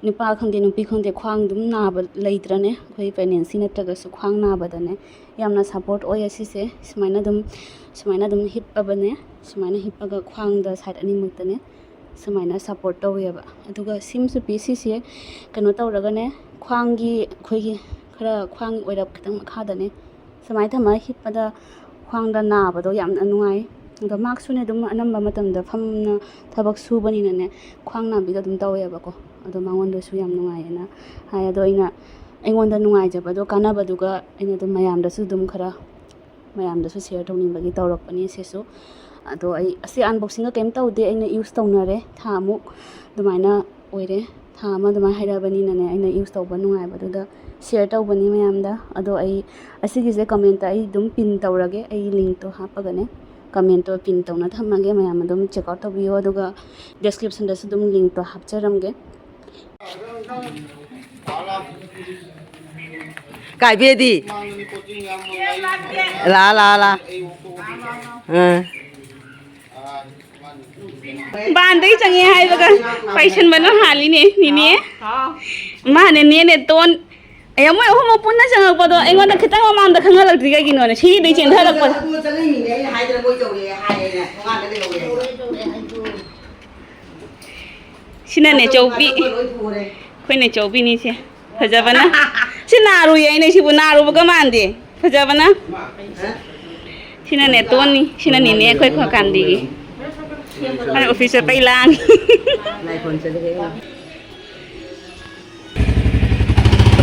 ꯅꯨꯄꯥ ꯈꯪꯗꯦ, ꯅꯨꯄꯤ ꯈꯪꯗꯦ, ꯈ꯭ꯋꯥꯡ ꯑꯗꯨꯝ ꯅꯥꯕ ꯂꯩꯇ꯭ꯔꯅꯦ? ꯑꯩꯈꯣꯏ ꯄ꯭ꯔꯦꯒꯅꯦꯟꯁꯤ ꯅꯠꯇ꯭ꯔꯒꯁꯨ ꯈ꯭ꯋꯥꯡ ꯅꯥꯕꯗꯅꯦ ꯌꯥꯝꯅ ꯁꯞꯄꯣꯔꯠ ꯑꯣꯏꯌꯦ ꯁꯤꯁꯦ꯫ ꯁꯨꯃꯥꯏꯅ ꯑꯗꯨꯝ, ꯁꯨꯃꯥꯏꯅ ꯑꯗꯨꯝ ꯍꯤꯞꯄꯕꯅꯦ꯫ ꯁꯨꯃꯥꯏꯅ ꯍꯤꯞꯄꯒ ꯈ꯭ꯋꯥꯡꯗ ꯁꯥꯏꯠ ꯑꯅꯤꯃꯛꯇꯅꯦ ꯁꯨꯃꯥꯏꯅ ꯁꯞꯄꯣꯔꯠ ꯇꯧꯋꯦꯕ꯫ ꯑꯗꯨꯒ ꯁꯤꯝꯁꯨ ꯄꯤ ꯁꯤꯁꯦ ꯀꯩꯅꯣ ꯇꯧꯔꯒꯅꯦ, ꯈ꯭ꯋꯥꯡꯒꯤ, ꯑꯩꯈꯣꯏꯒꯤ ꯈꯔ ꯈ꯭ꯋꯥꯡ ꯑꯣꯏꯔꯞ ꯈꯤꯇꯪ ꯃꯈꯥꯗꯅꯦ ꯁꯨꯃꯥꯏꯅ ꯊꯝꯃꯒ ꯍꯤꯞꯄꯗ ꯈ꯭ꯋꯥꯡꯗ ꯅꯥꯕꯗꯣ ꯌꯥꯝꯅ ꯅꯨꯡꯉꯥꯏ꯫ ꯑꯗꯣ ꯃꯍꯥꯛꯁꯨꯅꯦ ꯑꯗꯨꯝ ꯑꯅꯝꯕ ꯃꯇꯝꯗ ꯐꯝꯅ ꯊꯕꯛ ꯁꯨꯕꯅꯤꯅꯅꯦ, ꯈ꯭ꯋꯥꯡ ꯅꯥꯕꯤꯗꯣ ꯑꯗꯨꯝ ꯇꯧꯋꯦꯕꯀꯣ꯫ ꯑꯗꯣ ꯃꯉꯣꯟꯗꯁꯨ ꯌꯥꯝ ꯅꯨꯡꯉꯥꯏꯌꯦꯅ ꯍꯥꯏ꯫ ꯑꯗꯣ ꯑꯩꯅ ꯑꯩꯉꯣꯟꯗ ꯅꯨꯡꯉꯥꯏꯖꯕꯗꯣ, ꯀꯥꯟꯅꯕꯗꯨꯒ ꯑꯩꯅ ꯑꯗꯨꯝ ꯃꯌꯥꯝꯗꯁꯨ ꯑꯗꯨꯝ ꯈꯔ, ꯃꯌꯥꯝꯗꯁꯨ ꯁꯤꯌꯔ ꯇꯧꯅꯤꯡꯕꯒꯤ ꯇꯧꯔꯛꯄꯅꯤ ꯁꯤꯁꯨ꯫ ꯑꯗꯣ ꯑꯩ ꯑꯁꯤ ꯑꯟꯕꯣꯛꯁꯤꯡꯒ ꯀꯩꯝ ꯇꯧꯗꯦ, ꯑꯩꯅ ꯌꯨꯁ ꯇꯧꯅꯔꯦ, ꯊꯥ ꯑꯃꯨꯛ ꯑꯗꯨꯃꯥꯏꯅ ꯑꯣꯏꯔꯦ꯫ ꯊꯥ ꯑꯃ ꯑꯗꯨꯃꯥꯏꯅ ꯍꯥꯏꯔꯛꯑꯕꯅꯤꯅꯅꯦ, ꯑꯩꯅ ꯌꯨꯁ ꯇꯧꯕ ꯅꯨꯡꯉꯥꯏꯕꯗꯨꯗ ꯁꯤꯌꯔ ꯇꯧꯕꯅꯤ ꯃꯌꯥꯝꯗ꯫ ꯑꯗꯣ ꯑꯩ ꯑꯁꯤꯒꯤꯁꯦ ꯀꯃꯦꯟꯇ ꯑꯩ ꯑꯗꯨꯝ ꯄꯤꯟ ꯇꯧꯔꯒꯦ, ꯑꯩꯒꯤ ꯂꯤꯡꯛꯇꯣ ꯍꯥꯞꯄꯒꯅꯦ, ꯀꯃꯦꯟꯇꯣ ꯄꯤꯟ ꯇꯧꯅ ꯊꯝꯃꯒꯦ, ꯃꯌꯥꯝ ꯑꯗꯨꯝ ꯆꯦꯛ ꯑꯥꯎꯠ ꯇꯧꯕꯤꯌꯣ꯫ ꯑꯗꯨꯒ ꯗꯤꯁꯀ꯭ꯔꯤꯞꯁꯟꯗꯁꯨ ꯑꯗꯨꯝ ꯂꯤꯡꯛꯇꯣ ꯍꯥꯞꯆꯔꯝꯒꯦ꯫ ꯀꯥꯏꯕꯦꯗꯤ꯫ ꯂꯥ, ꯂꯥ, ꯂꯥ꯫ ꯑꯥ꯫ ꯕꯥꯟꯗꯒꯤ ꯆꯪꯉꯦ ꯍꯥꯏꯕꯒ ꯄꯥꯏꯁꯟꯕꯅ ꯍꯥꯜꯂꯤꯅꯦ, ꯅꯤꯅꯦ꯫ ꯃꯥꯅꯦ, ꯅꯦꯅꯦ ꯇꯣꯟ꯫ ꯑꯌꯥ, ꯃꯣꯏ ꯑꯍꯨꯝꯃꯛ ꯄꯨꯟꯅ ꯆꯪꯉꯛꯄꯗꯣ ꯑꯩꯉꯣꯟꯗ ꯈꯤꯇꯪ ꯃꯃꯥꯡꯗ ꯈꯪꯍꯜꯂꯛꯇ꯭ꯔꯤ ꯀꯩꯒꯤꯅꯣꯅꯦ? ꯁꯤꯗꯩ ꯆꯦꯟꯊꯔꯛꯄꯗ꯫ ꯑꯗꯨ ꯆꯪꯉꯛꯏꯅꯦ, ꯑꯩꯅ ꯍꯥꯏꯗꯅ ꯃꯣꯏ ꯇꯧꯔꯦ ꯍꯥꯏꯌꯦꯅ, ꯊꯣꯡꯒꯥꯟꯗ ꯂꯩꯍꯧꯔꯦ ꯍꯥꯏꯗꯣ꯫ ꯁꯤꯅꯅꯦ ꯆꯧꯕꯤ꯫ ꯑꯩꯈꯣꯏꯅ ꯆꯧꯕꯤꯅꯤꯁꯦ꯫ ꯐꯖꯕꯅ꯫ ꯁꯤ ꯅꯥꯔꯨꯏ ꯍꯥꯏꯅꯦ, ꯁꯤꯕꯨ ꯅꯥꯔꯨꯕꯒ ꯃꯥꯟꯗꯦ꯫ ꯐꯖꯕꯅ꯫ ꯁꯤꯅꯅꯦ ꯇꯣꯟꯅꯤ, ꯁꯤꯅꯅꯤꯅꯦ ꯑꯩꯈꯣꯏ ꯈꯣꯀꯥꯟꯗꯤꯒꯤ꯫ ꯑꯩ ꯑꯣꯐꯤꯁ ꯆꯠꯄꯩ ꯂꯥꯡꯉꯤ꯫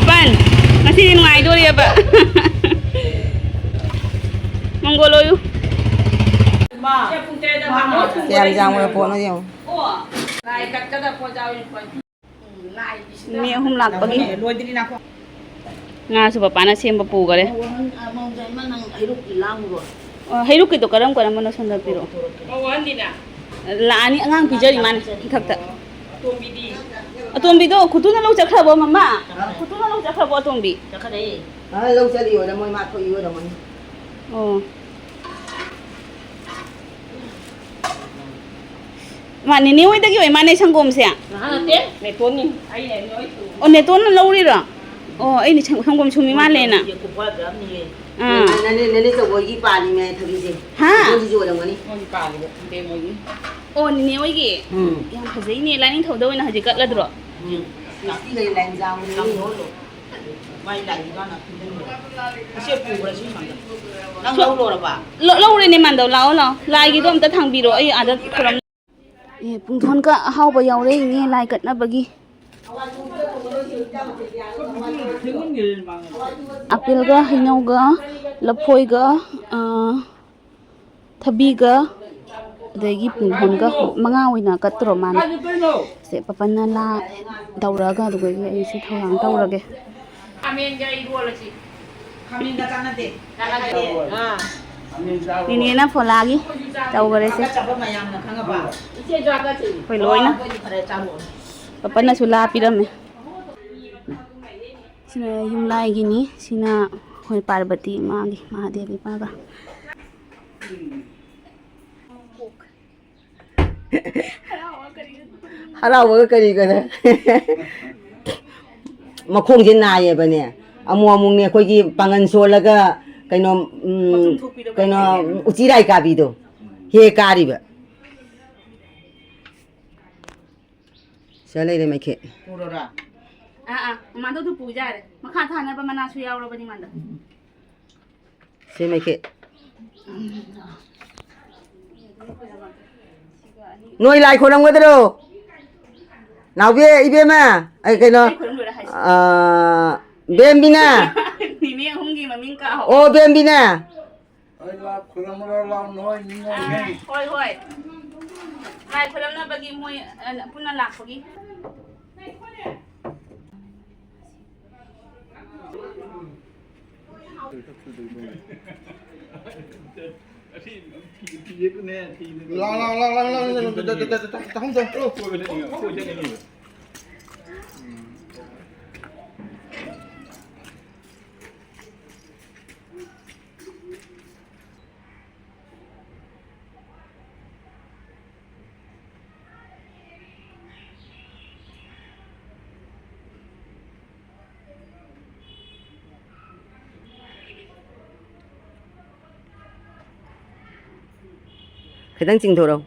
ꯄꯥꯟ, ꯉꯁꯤꯗꯤ ꯅꯨꯡꯉꯥꯏꯗꯣꯔꯤꯑꯕ꯫ ꯃꯪꯒꯣꯜ ꯑꯣꯏꯌꯨ꯫ ꯀꯌꯥꯝ ꯌꯥꯝꯈ꯭ꯔ ꯄꯣꯠꯅꯣ ꯌꯦꯡꯉꯨ꯫ ꯃꯤ ꯑꯍꯨꯝ ꯂꯥꯛꯄꯒꯤ꯫ ꯂꯣꯏꯗ꯭ꯔꯤ ꯅꯥꯈꯣ꯫ ꯉꯥꯁꯨ ꯄꯄꯥꯅ ꯁꯦꯝꯕ ꯄꯨꯈꯔꯦ꯫ ꯑꯣ, ꯍꯩꯔꯨꯛꯀꯤꯗꯣ ꯀꯔꯝ ꯀꯔꯝꯕꯅꯣ ꯁꯣꯝꯗ ꯄꯤꯔꯛꯑꯣ꯫ ꯂꯥꯛꯑꯅꯤ, ꯑꯉꯥꯡ ꯄꯤꯖꯔꯤ ꯃꯥꯅ ꯏꯊꯛꯇ꯫ ꯑꯇꯣꯝꯕꯤꯗꯣ ꯈꯨꯇꯨꯅ ꯂꯧ ꯆꯠꯈ꯭ꯔꯕꯣ, ꯃꯃꯥ? ꯈꯨꯇꯨꯅ ꯂꯧ ꯆꯠꯈ꯭ꯔꯕꯣ, ꯑꯇꯣꯝꯕꯤ? ꯑꯥ, ꯂꯧ ꯆꯠꯂꯤ ꯑꯣꯏꯔꯝꯃꯣꯏ, ꯃꯥ ꯊꯣꯛꯏ ꯑꯣꯏꯔꯝꯃꯅꯤ꯫ ꯑꯣ꯫ ꯃꯥ ꯅꯦꯅꯦ ꯍꯣꯏꯗꯒꯤ ꯑꯣꯏ ꯃꯥꯅꯦ ꯁꯪꯒꯣꯝꯁꯦ? ꯅꯍꯥ ꯅꯠꯇꯦ, ꯅꯦꯇꯣꯟꯅꯤ꯫ ꯑꯣ, ꯅꯦꯇꯣꯟꯅ ꯂꯧꯔꯤꯔꯣ? ꯑꯣ, ꯑꯩꯅ ꯁꯪ-, ꯁꯪꯒꯣꯝ ꯁꯨꯝꯃꯤ ꯃꯥꯜꯂꯦꯅ꯫ ꯑꯥ꯫ ꯅꯅꯦ, ꯅꯅꯦ ꯆꯧꯕꯒꯤ ꯄꯥꯜꯂꯤꯅꯦ ꯊꯕꯤꯁꯦ꯫ ꯍꯥ? ꯃꯣꯏꯒꯤꯁꯨ ꯑꯣꯏꯔꯝꯒꯅꯤ꯫ ꯃꯣꯏꯒꯤ ꯄꯥꯜꯂꯤꯕ, ꯏꯇꯩ ꯃꯣꯏꯒꯤ꯫ ꯑꯣ, ꯅꯦꯅꯦ ꯍꯣꯏꯒꯤ? ꯎꯝ꯫ ꯌꯥꯝ ꯐꯖꯩꯅꯦ, ꯂꯥꯏꯅꯤꯡꯊꯧꯗ ꯑꯣꯏꯅ ꯍꯧꯖꯤꯛ ꯀꯠꯂꯗ꯭ꯔꯣ? ꯎꯝ꯫ ꯀ꯭ꯔꯤꯁꯇꯤ ꯂꯩ, ꯂꯥꯏꯟꯖꯥꯡ ꯂꯩ꯫ ꯃꯥꯏ ꯂꯥꯏꯒꯤ ꯃꯥꯅ ꯄꯤꯖꯅꯤꯡꯕ꯫ ꯑꯁꯤ ꯄꯨꯈ꯭ꯔꯁꯤ ꯃꯥꯡꯗ꯫ ꯅꯪ ꯂꯧ ꯂꯣꯏꯔꯕ? ꯂꯧ-, ꯂꯧꯔꯦꯅꯦ ꯃꯥꯟꯗꯧ꯫ ꯂꯥꯛꯑꯣ, ꯂꯥꯛꯑꯣ꯫ ꯂꯥꯏꯒꯤꯗꯣ ꯑꯝꯇ ꯊꯥꯡꯕꯤꯔꯣ꯫ ꯑꯩ ꯑꯥꯗ ꯈꯨꯔꯝ-, ꯑꯦ, ꯄꯨꯡꯊꯣꯟꯒ ꯑꯍꯥꯎꯕ ꯌꯥꯎꯔꯦ ꯏꯅꯦ ꯂꯥꯏ ꯀꯠꯅꯕꯒꯤ꯫ ꯑꯥꯄꯦꯜꯒ ꯍꯩꯅꯧꯒ ꯂꯐꯣꯏꯒ, ꯑ, ꯊꯕꯤꯒ ꯑꯗꯒꯤ ꯄꯨꯡꯗꯣꯟꯒ ꯃꯉꯥ ꯑꯣꯏꯅ ꯀꯠꯇꯣꯔꯣ ꯃꯥꯅ꯫ ꯁꯦ, ꯄꯥꯄꯟꯅ ꯂꯥ ꯇꯧꯔꯒ ꯑꯗꯨꯗꯒꯤ ꯑꯩꯁꯨ ꯊꯧꯔꯥꯡ ꯇꯧꯔꯒꯦ꯫ ꯈꯥꯃꯦꯟꯒ ꯏꯔꯣꯜꯂꯁꯤ꯫ ꯈꯥꯃꯦꯟꯒ ꯆꯥꯟꯅꯗꯦ꯫ ꯆꯥꯟꯅꯗꯦ꯫ ꯑꯥ꯫ ꯅꯤꯅꯦꯅ ꯐꯣꯂꯥꯒꯤ ꯇꯧꯈꯔꯦꯁꯦ꯫ ꯍꯥꯀꯠꯆꯕ ꯃꯌꯥꯝꯅ ꯈꯪꯉꯕ? ꯏꯆꯦꯁꯨ ꯍꯥꯀꯠꯆꯩ꯫ ꯑꯩꯈꯣꯏ ꯂꯣꯏꯅ꯫ ꯑꯩꯈꯣꯏꯗꯤ ꯐꯔꯦ, ꯆꯥꯔꯣ꯫ ꯄꯥꯄꯟꯅꯁꯨ ꯂꯥ ꯄꯤꯔꯝꯃꯦ꯫ ꯁꯤꯅ ꯌꯨꯝꯂꯥꯏꯒꯤꯅꯤ꯫ ꯁꯤꯅ ꯑꯩꯈꯣꯏ ꯄꯥꯔꯕꯇꯤ ꯏꯃꯥꯒꯤ, ꯃꯍꯥꯗꯦꯕ ꯏꯄꯥꯒ꯫ ꯍꯔꯥꯎꯕꯒ ꯀꯔꯤꯒꯅꯣ꯫ ꯃꯈꯣꯡꯁꯦ ꯅꯥꯏꯌꯦꯕꯅꯦ꯫ ꯑꯃꯨꯛ ꯑꯃꯨꯛꯅꯦ ꯑꯩꯈꯣꯏꯒꯤ ꯄꯥꯡꯒꯜ ꯁꯣꯜꯂꯒ ꯀꯩꯅꯣ, ꯎꯝ, ꯀꯩꯅꯣ, ꯎꯆꯤꯔꯥꯏ ꯀꯥꯕꯤꯗꯣ ꯍꯦꯛ ꯀꯥꯔꯤꯕ꯫ ꯁꯤꯗ ꯂꯩꯔꯦ ꯃꯩꯈꯦꯠ꯫ ꯄꯨꯔꯣꯔꯥ? ꯑꯥ, ꯑꯥ, ꯃꯥꯗꯣ ꯑꯗꯨ ꯄꯨ ꯌꯥꯔꯦ꯫ ꯃꯈꯥ ꯊꯥꯅꯕ ꯃꯅꯥꯁꯨ ꯌꯥꯎꯔꯕꯅꯤ ꯃꯥꯗꯣ꯫ ꯁꯤ ꯃꯩꯈꯦꯠ꯫ ꯅꯣꯏ ꯂꯥꯏ ꯈꯣꯏꯔꯝꯒꯗ꯭ꯔꯣ? ꯅꯥꯎꯕꯤ, ꯏꯕꯦꯝꯃ, ꯑꯩ ꯀꯩꯅꯣ, ꯑꯩ ꯈꯣꯏꯔꯝ ꯂꯣꯏꯔꯦ ꯍꯥꯏꯁꯦ꯫ ꯑꯥ, ꯕꯦꯝꯕꯤꯅ꯫ ꯅꯤꯅꯦ ꯑꯍꯨꯝꯒꯤ ꯃꯃꯤꯡ ꯀꯥꯎ꯫ ꯑꯣ, ꯕꯦꯝꯕꯤꯅ꯫ ꯑꯩ ꯂꯥꯛ ꯈꯨꯔꯨꯝꯃꯔꯣ ꯂꯥꯎ ꯅꯣꯏ ꯅꯤꯉꯣꯜ꯫ ꯑꯥ, ꯍꯣꯏ, ꯍꯣꯏ꯫ ꯂꯥꯏ ꯈꯨꯔꯨꯝꯅꯕꯒꯤ ꯃꯣꯏ, ꯑ, ꯄꯨꯟꯅ ꯂꯥꯛꯄꯒꯤ꯫ ꯂꯥꯎ, ꯂꯥꯎ, ꯂꯥꯎ, ꯂꯥꯎ, ꯂꯥꯎ, ꯂꯥꯎ, ꯂꯥꯎ, ꯂꯥꯎ, ꯂꯥꯎ, ꯂꯥꯎ, ꯂꯥꯎ꯫ ꯈꯤꯇꯪ ꯆꯤꯡꯊꯣꯔꯛꯑꯣ꯫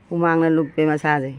ꯍꯨꯃꯥꯡꯅ ꯂꯨꯞꯄꯦ ꯃꯁꯥꯁꯦ꯫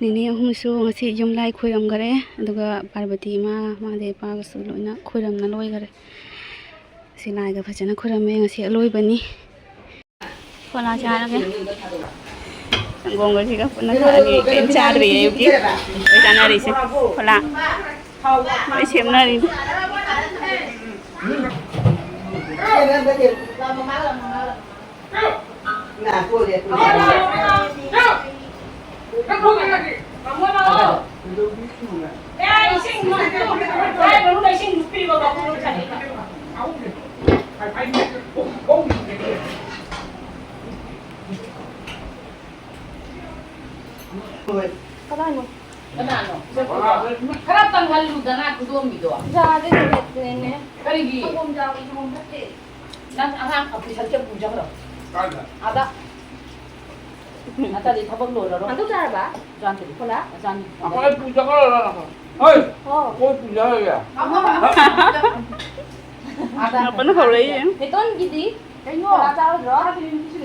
ꯅꯤꯅꯦ ꯑꯍꯨꯝꯁꯨ ꯉꯁꯤ ꯌꯨꯝ ꯂꯥꯏ ꯈꯣꯏꯔꯝꯈꯔꯦ, ꯑꯗꯨꯒ ꯄꯥꯔꯕꯇꯤ ꯏꯃꯥ, ꯃꯍꯥꯗꯦꯕ ꯏꯄꯥꯒꯁꯨ ꯂꯣꯏꯅ ꯈꯣꯏꯔꯝꯅ ꯂꯣꯏꯈꯔꯦ꯫ ꯉꯁꯤ ꯂꯥꯏꯒ ꯐꯖꯅ ꯈꯣꯏꯔꯝꯃꯦ, ꯉꯁꯤ ꯑꯂꯣꯏꯕꯅꯤ꯫ ꯐꯣꯂꯥ ꯆꯥꯔꯒꯦ꯫ ꯁꯪꯒꯣꯝꯒꯁꯤꯒ ꯄꯨꯟꯅ ꯊꯛꯑꯒꯦ꯫ ꯀꯩꯝ ꯆꯥꯗ꯭ꯔꯤ ꯑꯌꯨꯛꯀꯤ꯫ ꯂꯣꯏ ꯆꯥꯅꯔꯤꯁꯦ꯫ ꯐꯣꯂꯥ ꯂꯣꯏ ꯁꯦꯝꯅꯔꯤ꯫ ꯀꯗꯥꯏꯅꯣ? ꯀꯅꯥꯅꯣ? ꯈꯔ ꯇꯪꯍꯜꯂꯨꯗꯅ ꯈꯨꯗꯣꯝꯕꯤꯗꯣ꯫ ꯌꯥꯗꯦ, ꯅꯨꯡꯉꯥꯏꯇꯦꯅꯦ꯫ ꯀꯔꯤꯒꯤ? ꯁꯪꯒꯣꯝ ꯌꯥꯎꯏ, ꯁꯪꯒꯣꯝ ꯊꯛꯇꯦ꯫ ꯅꯪ ꯑꯉꯥꯡ ꯑꯣꯐꯤꯁꯔ ꯆꯠꯄ ꯆꯠꯈ꯭ꯔꯣ꯫ ꯀꯥꯏꯗ? ꯑꯥꯗ꯫ ꯅꯠꯇ꯭ꯔꯗꯤ ꯊꯕꯛ ꯂꯣꯏꯔꯔꯣꯏ꯫ ꯍꯟꯗꯛ ꯆꯥꯔꯕ? ꯆꯥꯟꯗ꯭ꯔꯤ꯫ ꯈꯣꯂꯥ? ꯆꯥꯟꯗ꯭ꯔꯤ꯫ ꯑꯩꯈꯣꯏ ꯄꯨꯖꯈ꯭ꯔꯣ ꯅꯪ꯫ ꯍꯣꯏ꯫ ꯑꯣ꯫ ꯑꯩꯈꯣꯏ ꯄꯨꯖꯈ꯭ꯔꯒꯦ꯫ ꯑꯃ꯫ ꯑꯥꯗ꯫ ꯉꯥꯛꯄꯅ ꯍꯧꯔꯛꯏ꯫ ꯕꯦꯇꯣꯟꯒꯤꯗꯤ? ꯀꯩꯅꯣ? ꯈꯣꯂꯥ ꯆꯥꯔꯣꯏꯗ꯭ꯔꯣ?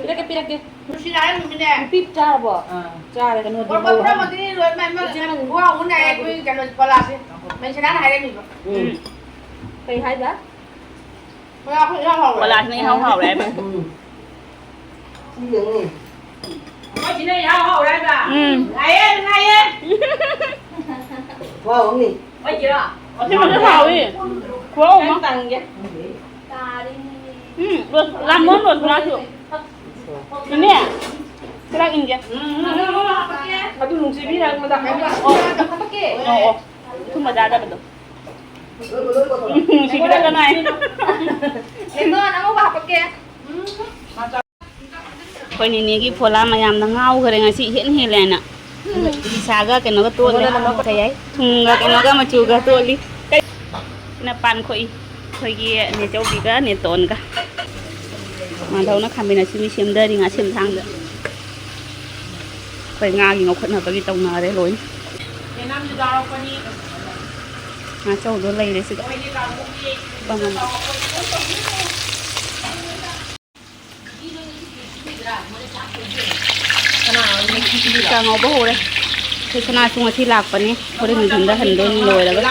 ꯄꯤꯔꯛꯀꯦ, ꯄꯤꯔꯛꯀꯦ꯫ ꯅꯨꯡꯁꯤ ꯂꯥꯛꯑꯦ ꯅꯨꯃꯤꯠꯅꯦ꯫ ꯅꯨꯄꯤ ꯆꯥꯔꯕꯣ? ꯑꯥ꯫ ꯆꯥꯔꯦ꯫ ꯀꯩꯅꯣꯗꯤ ꯄꯣꯔꯛꯄ ꯄꯨꯔꯛꯑꯣ꯫ ꯄꯨꯝꯅꯃꯛꯇꯤ ꯂꯣꯏ ꯃꯥꯏ ꯃꯥꯏ ꯎꯆꯤꯟ ꯅꯥꯆꯤꯟ꯫ ꯋꯥ ꯑꯃꯨꯛ ꯅꯥꯏ ꯑꯩꯈꯣꯏ ꯀꯩꯅꯣ ꯈꯣꯂꯥꯁꯦ꯫ ꯃꯦꯟꯁꯤꯅꯥꯅ ꯍꯥꯏꯔꯝꯃꯤꯕ꯫ ꯎꯝ꯫ ꯀꯩ ꯍꯥꯏꯕ? ꯈꯣꯂꯥ ꯑꯩꯈꯣꯏ ꯏꯍꯥꯎ ꯍꯥꯎꯔꯦ꯫ ꯈꯣꯂꯥꯁꯤꯅ ꯏꯍꯥꯎ ꯍꯥꯎꯔꯦ ꯍꯥꯏꯕ꯫ ꯎꯝ꯫ ꯁꯤ ꯌꯦꯡꯉꯨꯅꯦ꯫ ꯑꯩꯈꯣꯏꯁꯤꯅ ꯏꯍꯥꯎ ꯍꯥꯎꯔꯦ ꯍꯥꯏꯕ꯫ ꯎꯝ꯫ ꯉꯥꯏꯌꯦ, ꯉꯥꯏꯌꯦ꯫ ꯈꯨꯍꯥꯎ ꯑꯃꯅꯤ꯫ ꯑꯩꯈꯣꯏꯁꯤꯔꯣ? ꯑꯁꯤꯃꯁꯨ ꯍꯥꯎꯏ꯫ ꯈꯨꯍꯥꯎ ꯑꯃ꯫ ꯈꯤꯇꯪ ꯇꯪꯒꯦ꯫ ꯎꯝ, ꯔꯣꯁ-, ꯂꯥꯃꯣꯟ ꯔꯣꯁꯒꯨꯂꯥꯁꯨ꯫ ꯏꯅꯦ, ꯈꯔ ꯏꯟꯒꯦ꯫ ꯎꯝ, ꯎꯝ, ꯎꯝ, ꯎꯝ, ꯍꯥꯄꯛꯀꯦ꯫ ꯑꯗꯨ ꯅꯨꯡꯁꯤꯕꯤ ꯅꯪ ꯃꯗꯥ ꯍꯥꯏꯕ꯫ ꯑꯣ꯫ ꯍꯥꯄꯛꯀꯦ꯫ ꯑꯣ, ꯑꯣ꯫ ꯑꯊꯨꯝꯕ ꯆꯥꯗꯕꯗꯣ꯫ ꯎꯝ, ꯅꯨꯡꯁꯤꯕꯤꯔꯛꯀꯅꯣ ꯍꯥꯏ꯫ ꯂꯦꯡꯗꯣꯟ ꯑꯉꯧꯕ ꯍꯥꯄꯛꯀꯦ꯫ ꯎꯝ꯫ ꯑꯩꯈꯣꯏ ꯅꯦꯅꯦꯒꯤ ꯐꯣꯂꯥ ꯃꯌꯥꯝꯅ ꯉꯥꯎꯈ꯭ꯔꯦ ꯉꯁꯤ, ꯏꯍꯦꯟ ꯍꯦꯜꯂꯦꯅ꯫ ꯏꯁꯥꯒ ꯀꯩꯅꯣꯒ ꯇꯣꯠꯂꯦ꯫ ꯀꯩ ꯍꯥꯏ? ꯊꯨꯝꯒ ꯀꯩꯅꯣꯒ ꯃꯆꯨꯒ ꯇꯣꯠꯂꯤ꯫ ꯀꯩꯅ ꯄꯥꯟ ꯈꯣꯛꯏ꯫ ꯑꯩꯈꯣꯏꯒꯤ ꯅꯦꯆꯧꯕꯤꯒ ꯅꯦꯇꯣꯟꯒ꯫ ꯃꯥꯙꯧꯅ ꯈꯥꯃꯦꯟ ꯑꯁꯤꯟꯕꯤ ꯁꯦꯝꯗꯔꯤ ꯉꯥ ꯁꯦꯝꯊꯥꯡꯗ꯫ ꯑꯩꯈꯣꯏ ꯉꯥꯒꯤ ꯉꯧꯈꯠꯅꯕꯒꯤ ꯇꯧꯅꯔꯦ ꯂꯣꯏꯅ꯫ ꯉꯥꯆꯧꯗꯣ ꯂꯩꯔꯦ ꯁꯤꯗ꯫ ꯆꯥ ꯉꯧꯕ ꯍꯧꯔꯦ꯫ ꯑꯩꯈꯣꯏ ꯁꯅꯥꯁꯨ ꯉꯁꯤ ꯂꯥꯛꯄꯅꯦ꯫ ꯍꯣꯔꯦꯟ ꯅꯨꯡꯊꯤꯟꯗ ꯍꯟꯗꯣꯏꯅꯤ ꯂꯣꯏꯔꯒ꯫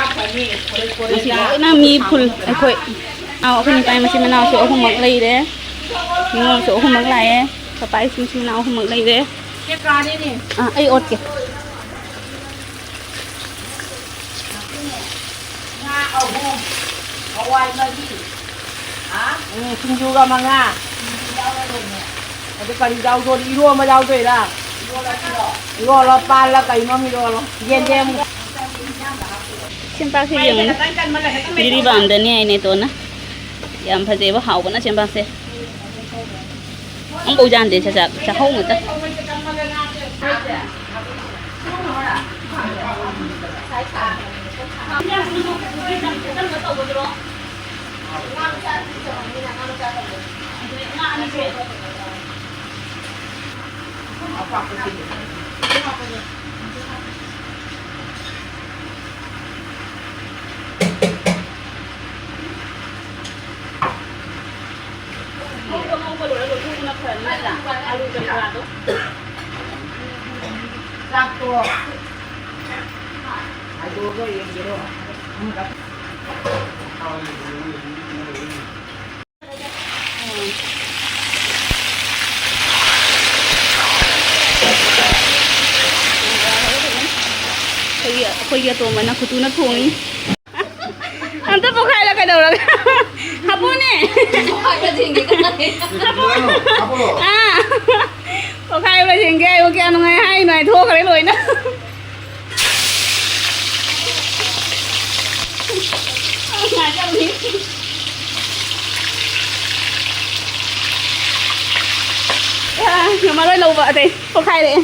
ꯉꯁꯤ ꯂꯣꯏꯅ ꯃꯤ ꯐꯨꯜ ꯑꯩꯈꯣꯏ꯫ ꯑꯥꯎ, ꯑꯩꯈꯣꯏ ꯅꯤꯄꯥꯏ ꯃꯆꯤꯟ ꯃꯅꯥꯎꯁꯨ ꯑꯍꯨꯝꯃꯛ ꯂꯩꯔꯦ꯫ ꯅꯤꯉꯣꯜꯁꯨ ꯑꯍꯨꯝꯃꯛ ꯂꯥꯛꯑꯦ꯫ ꯄꯄꯥꯏꯁꯨ ꯃꯆꯤꯟ ꯃꯅꯥꯎ ꯑꯍꯨꯝꯃꯛ ꯂꯩꯔꯦ꯫ ꯑꯥ, ꯑꯩ ꯑꯣꯠꯀꯦ꯫ ꯉꯥ ꯑꯍꯨꯝ, ꯍꯋꯥꯏ ꯃꯔꯤ, ꯍꯥ? ꯎꯝ, ꯁꯤꯡꯖꯨꯒ ꯃꯉꯥ꯫ ꯑꯗꯨ ꯀꯔꯤ ꯌꯥꯎꯗꯣꯔꯤ? ꯏꯔꯣꯝꯕ ꯌꯥꯎꯗꯣꯏꯔꯥ? ꯏꯔꯣꯜꯂꯣ, ꯄꯥꯜꯂ ꯀꯩꯅꯣꯝ ꯏꯔꯣꯜꯂꯣ꯫ ꯌꯦꯟꯗꯦꯝ꯫ ꯁꯦꯝꯄꯥꯛꯁꯦ ꯌꯦꯡꯉꯨꯅꯦ꯫ ꯖꯤꯔꯤꯕꯥꯝꯗꯅꯦ ꯍꯥꯏꯅꯦ ꯇꯣꯟꯅ꯫ ꯌꯥꯝ ꯐꯖꯩꯕ, ꯍꯥꯎꯕꯅ ꯁꯦꯝꯄꯥꯛꯁꯦ꯫ ꯑꯝꯐꯥꯎ ꯆꯥꯟꯗꯦ, ꯆꯥꯛ ꯆꯥꯛ ꯆꯥꯛꯍꯧ ꯉꯥꯛꯇ꯫ ꯆꯥꯛꯇꯣ ꯍꯥꯏꯗꯣꯛꯑꯒ ꯌꯦꯡꯒꯦꯔꯣ? ꯑꯩꯈꯣꯏꯒꯤ, ꯑꯩꯈꯣꯏꯒꯤ ꯑꯇꯣꯝꯕꯅ ꯈꯨꯇꯨꯅ ꯊꯣꯡꯉꯤ꯫ ꯑꯝꯇ ꯄꯣꯛꯈꯥꯏꯔ ꯀꯩꯗꯧꯔꯒꯦ? ꯍꯥꯞꯄꯣꯅꯦ꯫ ꯍꯥꯞꯄꯣ꯫ ꯑꯥ꯫ ꯄꯣꯛꯈꯥꯏꯕ꯭ꯔꯥ ꯌꯦꯡꯒꯦ ꯍꯥꯏꯕꯨ ꯀꯌꯥ ꯅꯨꯡꯉꯥꯏ ꯍꯥꯏ, ꯅꯨꯡꯉꯥꯏꯊꯣꯛꯈ꯭ꯔꯦ ꯂꯣꯏꯅ꯫ ꯃꯔꯣꯏ ꯂꯧꯕ ꯑꯇꯩ ꯄꯣꯛꯈꯥꯏꯔꯛꯑꯦ꯫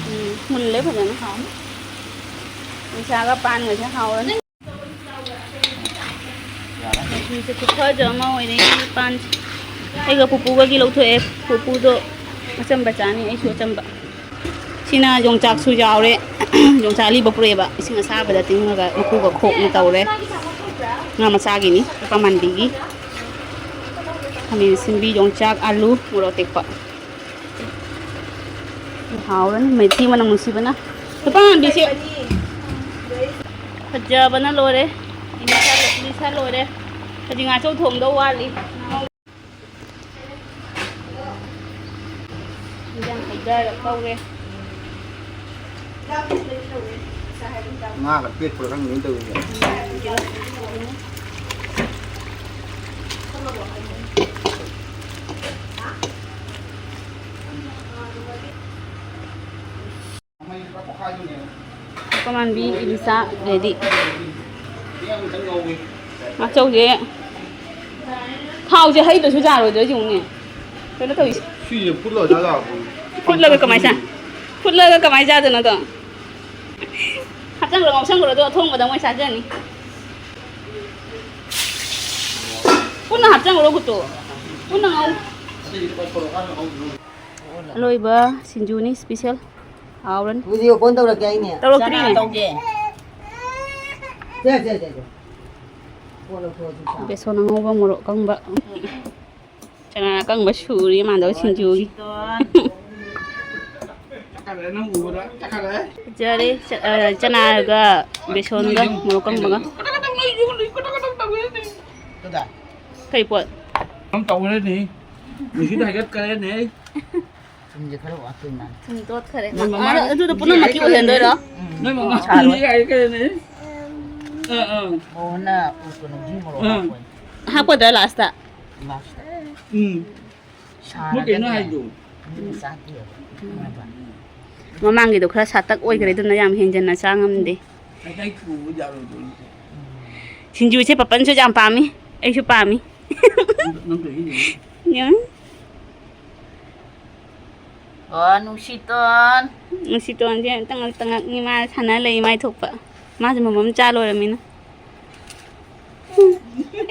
ꯎꯝ, ꯃꯨꯜꯂꯦ ꯐꯖꯅ ꯍꯥꯎꯅ꯫ ꯃꯩꯁꯥꯒ ꯄꯥꯟꯒꯁꯦ ꯍꯥꯎꯔꯅꯤ꯫ ꯃꯆꯨꯁꯦ ꯈꯨꯐꯖ ꯑꯃ ꯑꯣꯏꯔꯦ ꯄꯥꯟꯁꯦ꯫ ꯑꯩꯒ ꯄꯨꯄꯨꯒꯒꯤ ꯂꯧꯊꯣꯛꯑꯦ꯫ ꯄꯨꯄꯨꯗꯣ ꯑꯆꯝꯕ ꯆꯥꯅꯤ, ꯑꯩꯁꯨ ꯑꯆꯝꯕ꯫ ꯁꯤꯅ ꯌꯣꯡꯆꯥꯛꯁꯨ ꯌꯥꯎꯔꯦ꯫ ꯌꯣꯡꯆꯥꯛ ꯑꯂꯤꯕ ꯄꯨꯔꯛꯑꯦꯕ꯫ ꯏꯁꯤꯡ ꯑꯁꯥꯕꯗ ꯇꯤꯡꯉꯒ ꯃꯀꯨꯒ ꯈꯣꯛꯅ ꯇꯧꯔꯦ꯫ ꯉꯥ ꯃꯆꯥꯒꯤꯅꯤ, ꯂꯨꯄꯥ ꯃꯥꯟꯕꯤꯒꯤ꯫ ꯈꯥꯃꯦꯟ ꯑꯁꯤꯟꯕꯤ, ꯌꯣꯡꯆꯥꯛ, ꯑꯥꯂꯨ, ꯃꯣꯔꯣꯛ ꯑꯇꯦꯛꯄ꯫ ꯍꯥꯎꯔꯅꯤ, ꯃꯩꯊꯤ ꯃꯅꯝ ꯅꯨꯡꯁꯤꯕꯅ꯫ ꯂꯨꯄꯥ ꯃꯥꯟꯕꯤꯁꯦ ꯐꯖꯕꯅ ꯂꯣꯏꯔꯦ꯫ ꯏꯂꯤꯁꯥ ꯂꯣꯏꯔꯦ꯫ ꯍꯧꯖꯤꯛ ꯉꯥꯆꯧ ꯊꯣꯡꯗꯧ ꯋꯥꯠꯂꯤ꯫ ꯏꯟꯖꯥꯡ ꯍꯩꯊꯔꯛꯇꯧꯔꯦ꯫ ꯉꯥꯒ ꯄꯦꯠꯄ꯭ꯔꯥ ꯈꯪꯗꯦꯅꯦ ꯇꯧꯔꯤꯁꯦ꯫ ꯀꯃꯥꯟꯕꯤ ꯏꯂꯤꯁꯥ ꯔꯦꯗꯤ꯫ ꯉꯥꯆꯧꯁꯦ ꯊꯥꯎꯁꯦ ꯍꯩꯗ꯭ꯔꯁꯨ ꯌꯥꯔꯣꯏꯗ꯭ꯔꯥ ꯌꯦꯡꯉꯨꯅꯦ꯫ ꯀꯩꯅꯣ ꯇꯧꯔꯤꯁꯦ꯫ ꯁꯤꯁꯦ ꯐꯨꯠꯂꯒ ꯆꯥ ꯌꯥꯕ꯭ꯔꯣ? ꯐꯨꯠꯂꯒ ꯀꯃꯥꯏ ꯆꯥ-, ꯐꯨꯠꯂꯒ ꯀꯃꯥꯏ ꯆꯥꯗꯣꯏꯅꯣ ꯑꯗꯣ? ꯍꯥꯞꯆꯟꯈ꯭ꯔꯣ, ꯉꯧꯁꯟꯈ꯭ꯔꯣ, ꯑꯗꯨꯒ ꯑꯊꯣꯡꯕꯗ ꯃꯣꯏ ꯆꯥꯖꯅꯤ꯫ ꯄꯨꯟꯅ ꯍꯥꯞꯆꯟꯈ꯭ꯔꯣ ꯈꯨꯠꯇꯣ꯫ ꯄꯨꯟꯅ ꯉꯧ꯫ ꯑꯂꯣꯏꯕ ꯁꯤꯡꯖꯨꯅꯤ special꯫ ꯍꯥꯎꯔꯅꯤ꯫ Video call ꯇꯧꯔꯛꯀꯦ ꯍꯥꯏꯅꯦ꯫ ꯇꯧꯔꯛꯇ꯭ꯔꯤꯅꯦ꯫ ꯆꯅꯥ ꯇꯧꯒꯦ꯫ ꯁꯦ, ꯁꯦ, ꯁꯦ, ꯁꯦ꯫ ꯀꯣꯜ ꯂꯧꯊꯣꯛꯑꯁꯤ ꯁꯥ꯫ ꯕꯦꯁꯣꯟ ꯑꯉꯧꯕ, ꯃꯣꯔꯣꯛ ꯑꯀꯪꯕ꯫ ꯆꯅꯥ ꯑꯀꯪꯕ ꯁꯨꯔꯤ ꯃꯥꯟꯗꯧ ꯁꯤꯡꯖꯨꯒꯤ꯫ ꯆꯥꯛꯈꯠꯂꯦ, ꯅꯪ ꯎꯕꯗ ꯆꯥꯛꯈꯠꯂꯦ꯫ ꯐꯖꯔꯦ꯫ ꯆ-, ꯑ, ꯆꯅꯥꯒ ꯕꯦꯁꯣꯟꯒ ꯃꯣꯔꯣꯛ ꯑꯀꯪꯕꯒ꯫ ꯀꯗꯥ? ꯀꯩ ꯄꯣꯠ? ꯌꯥꯝ ꯇꯧꯔꯦꯅꯦ꯫ ꯅꯨꯡꯁꯤꯠ ꯍꯥꯏꯒꯠꯈ꯭ꯔꯦꯅꯦ꯫ ꯊꯨꯝꯁꯦ ꯈꯔ ꯋꯥꯠꯇꯣꯏ ꯃꯥꯜꯂꯦ꯫ ꯊꯨꯝ ꯇꯣꯠꯈꯔꯦ꯫ ꯅꯣꯏ ꯃꯃꯥ-, ꯑꯥ, ꯑꯗꯨꯗꯣ ꯄꯨꯝꯅꯃꯛꯀꯤ ꯑꯣꯏꯍꯟꯗꯣꯏꯔꯣ? ꯎꯝ꯫ ꯅꯣꯏ ꯃꯃꯥ ꯁꯥꯔꯣꯏ꯫ ꯅꯨꯡꯁꯤꯠ ꯍꯥꯏꯒꯠꯈ꯭ꯔꯦꯅꯦ꯫ ꯑꯥ, ꯑꯥ꯫ ꯃꯣꯍꯟꯅ ꯎꯠꯄ ꯅꯨꯡꯁꯤꯠ ꯃꯣꯔꯣꯛ ꯑꯥ꯫ ꯍꯥꯞꯄꯣꯏ꯫ ꯍꯥꯞꯄꯣꯏꯗ꯭ꯔꯥ last? Last꯫ ꯎꯝ꯫ ꯃꯣꯏ ꯀꯩꯅꯣ ꯁꯥꯔꯒꯅꯦ꯫ ꯍꯥꯏꯗꯣ꯫ ꯎꯝ, ꯆꯥꯗꯦꯕ꯫ ꯃꯃꯥꯡꯒꯤꯗꯣ ꯈꯔ ꯁꯥꯇꯛ ꯑꯣꯏꯈ꯭ꯔꯦ, ꯑꯗꯨꯅ ꯌꯥꯝ ꯍꯦꯟꯖꯟꯅ ꯆꯥ ꯉꯝꯗꯦ꯫ ꯁꯤꯡꯖꯨꯁꯦ ꯄꯥꯄꯟꯁꯨ ꯌꯥꯝ ꯄꯥꯝꯃꯤ, ꯑꯩꯁꯨ ꯄꯥꯝꯃꯤ꯫ ꯅꯪ ꯀꯩ ꯍꯤꯡꯉꯤꯅꯣ? ꯌꯦꯡꯉꯨ꯫ ꯑꯣ, ꯅꯨꯡꯁꯤꯇꯣꯟ꯫ ꯅꯨꯡꯁꯤꯇꯣꯟꯁꯦ ꯇꯉꯛ ꯇꯉꯛꯅꯤ ꯃꯥ ꯁꯥꯟꯅ ꯂꯩ ꯃꯥꯏ ꯊꯣꯛꯄ꯫ ꯃꯥꯁꯨ ꯃꯃꯝ ꯆꯥ ꯂꯣꯏꯔꯝꯃꯤꯅ꯫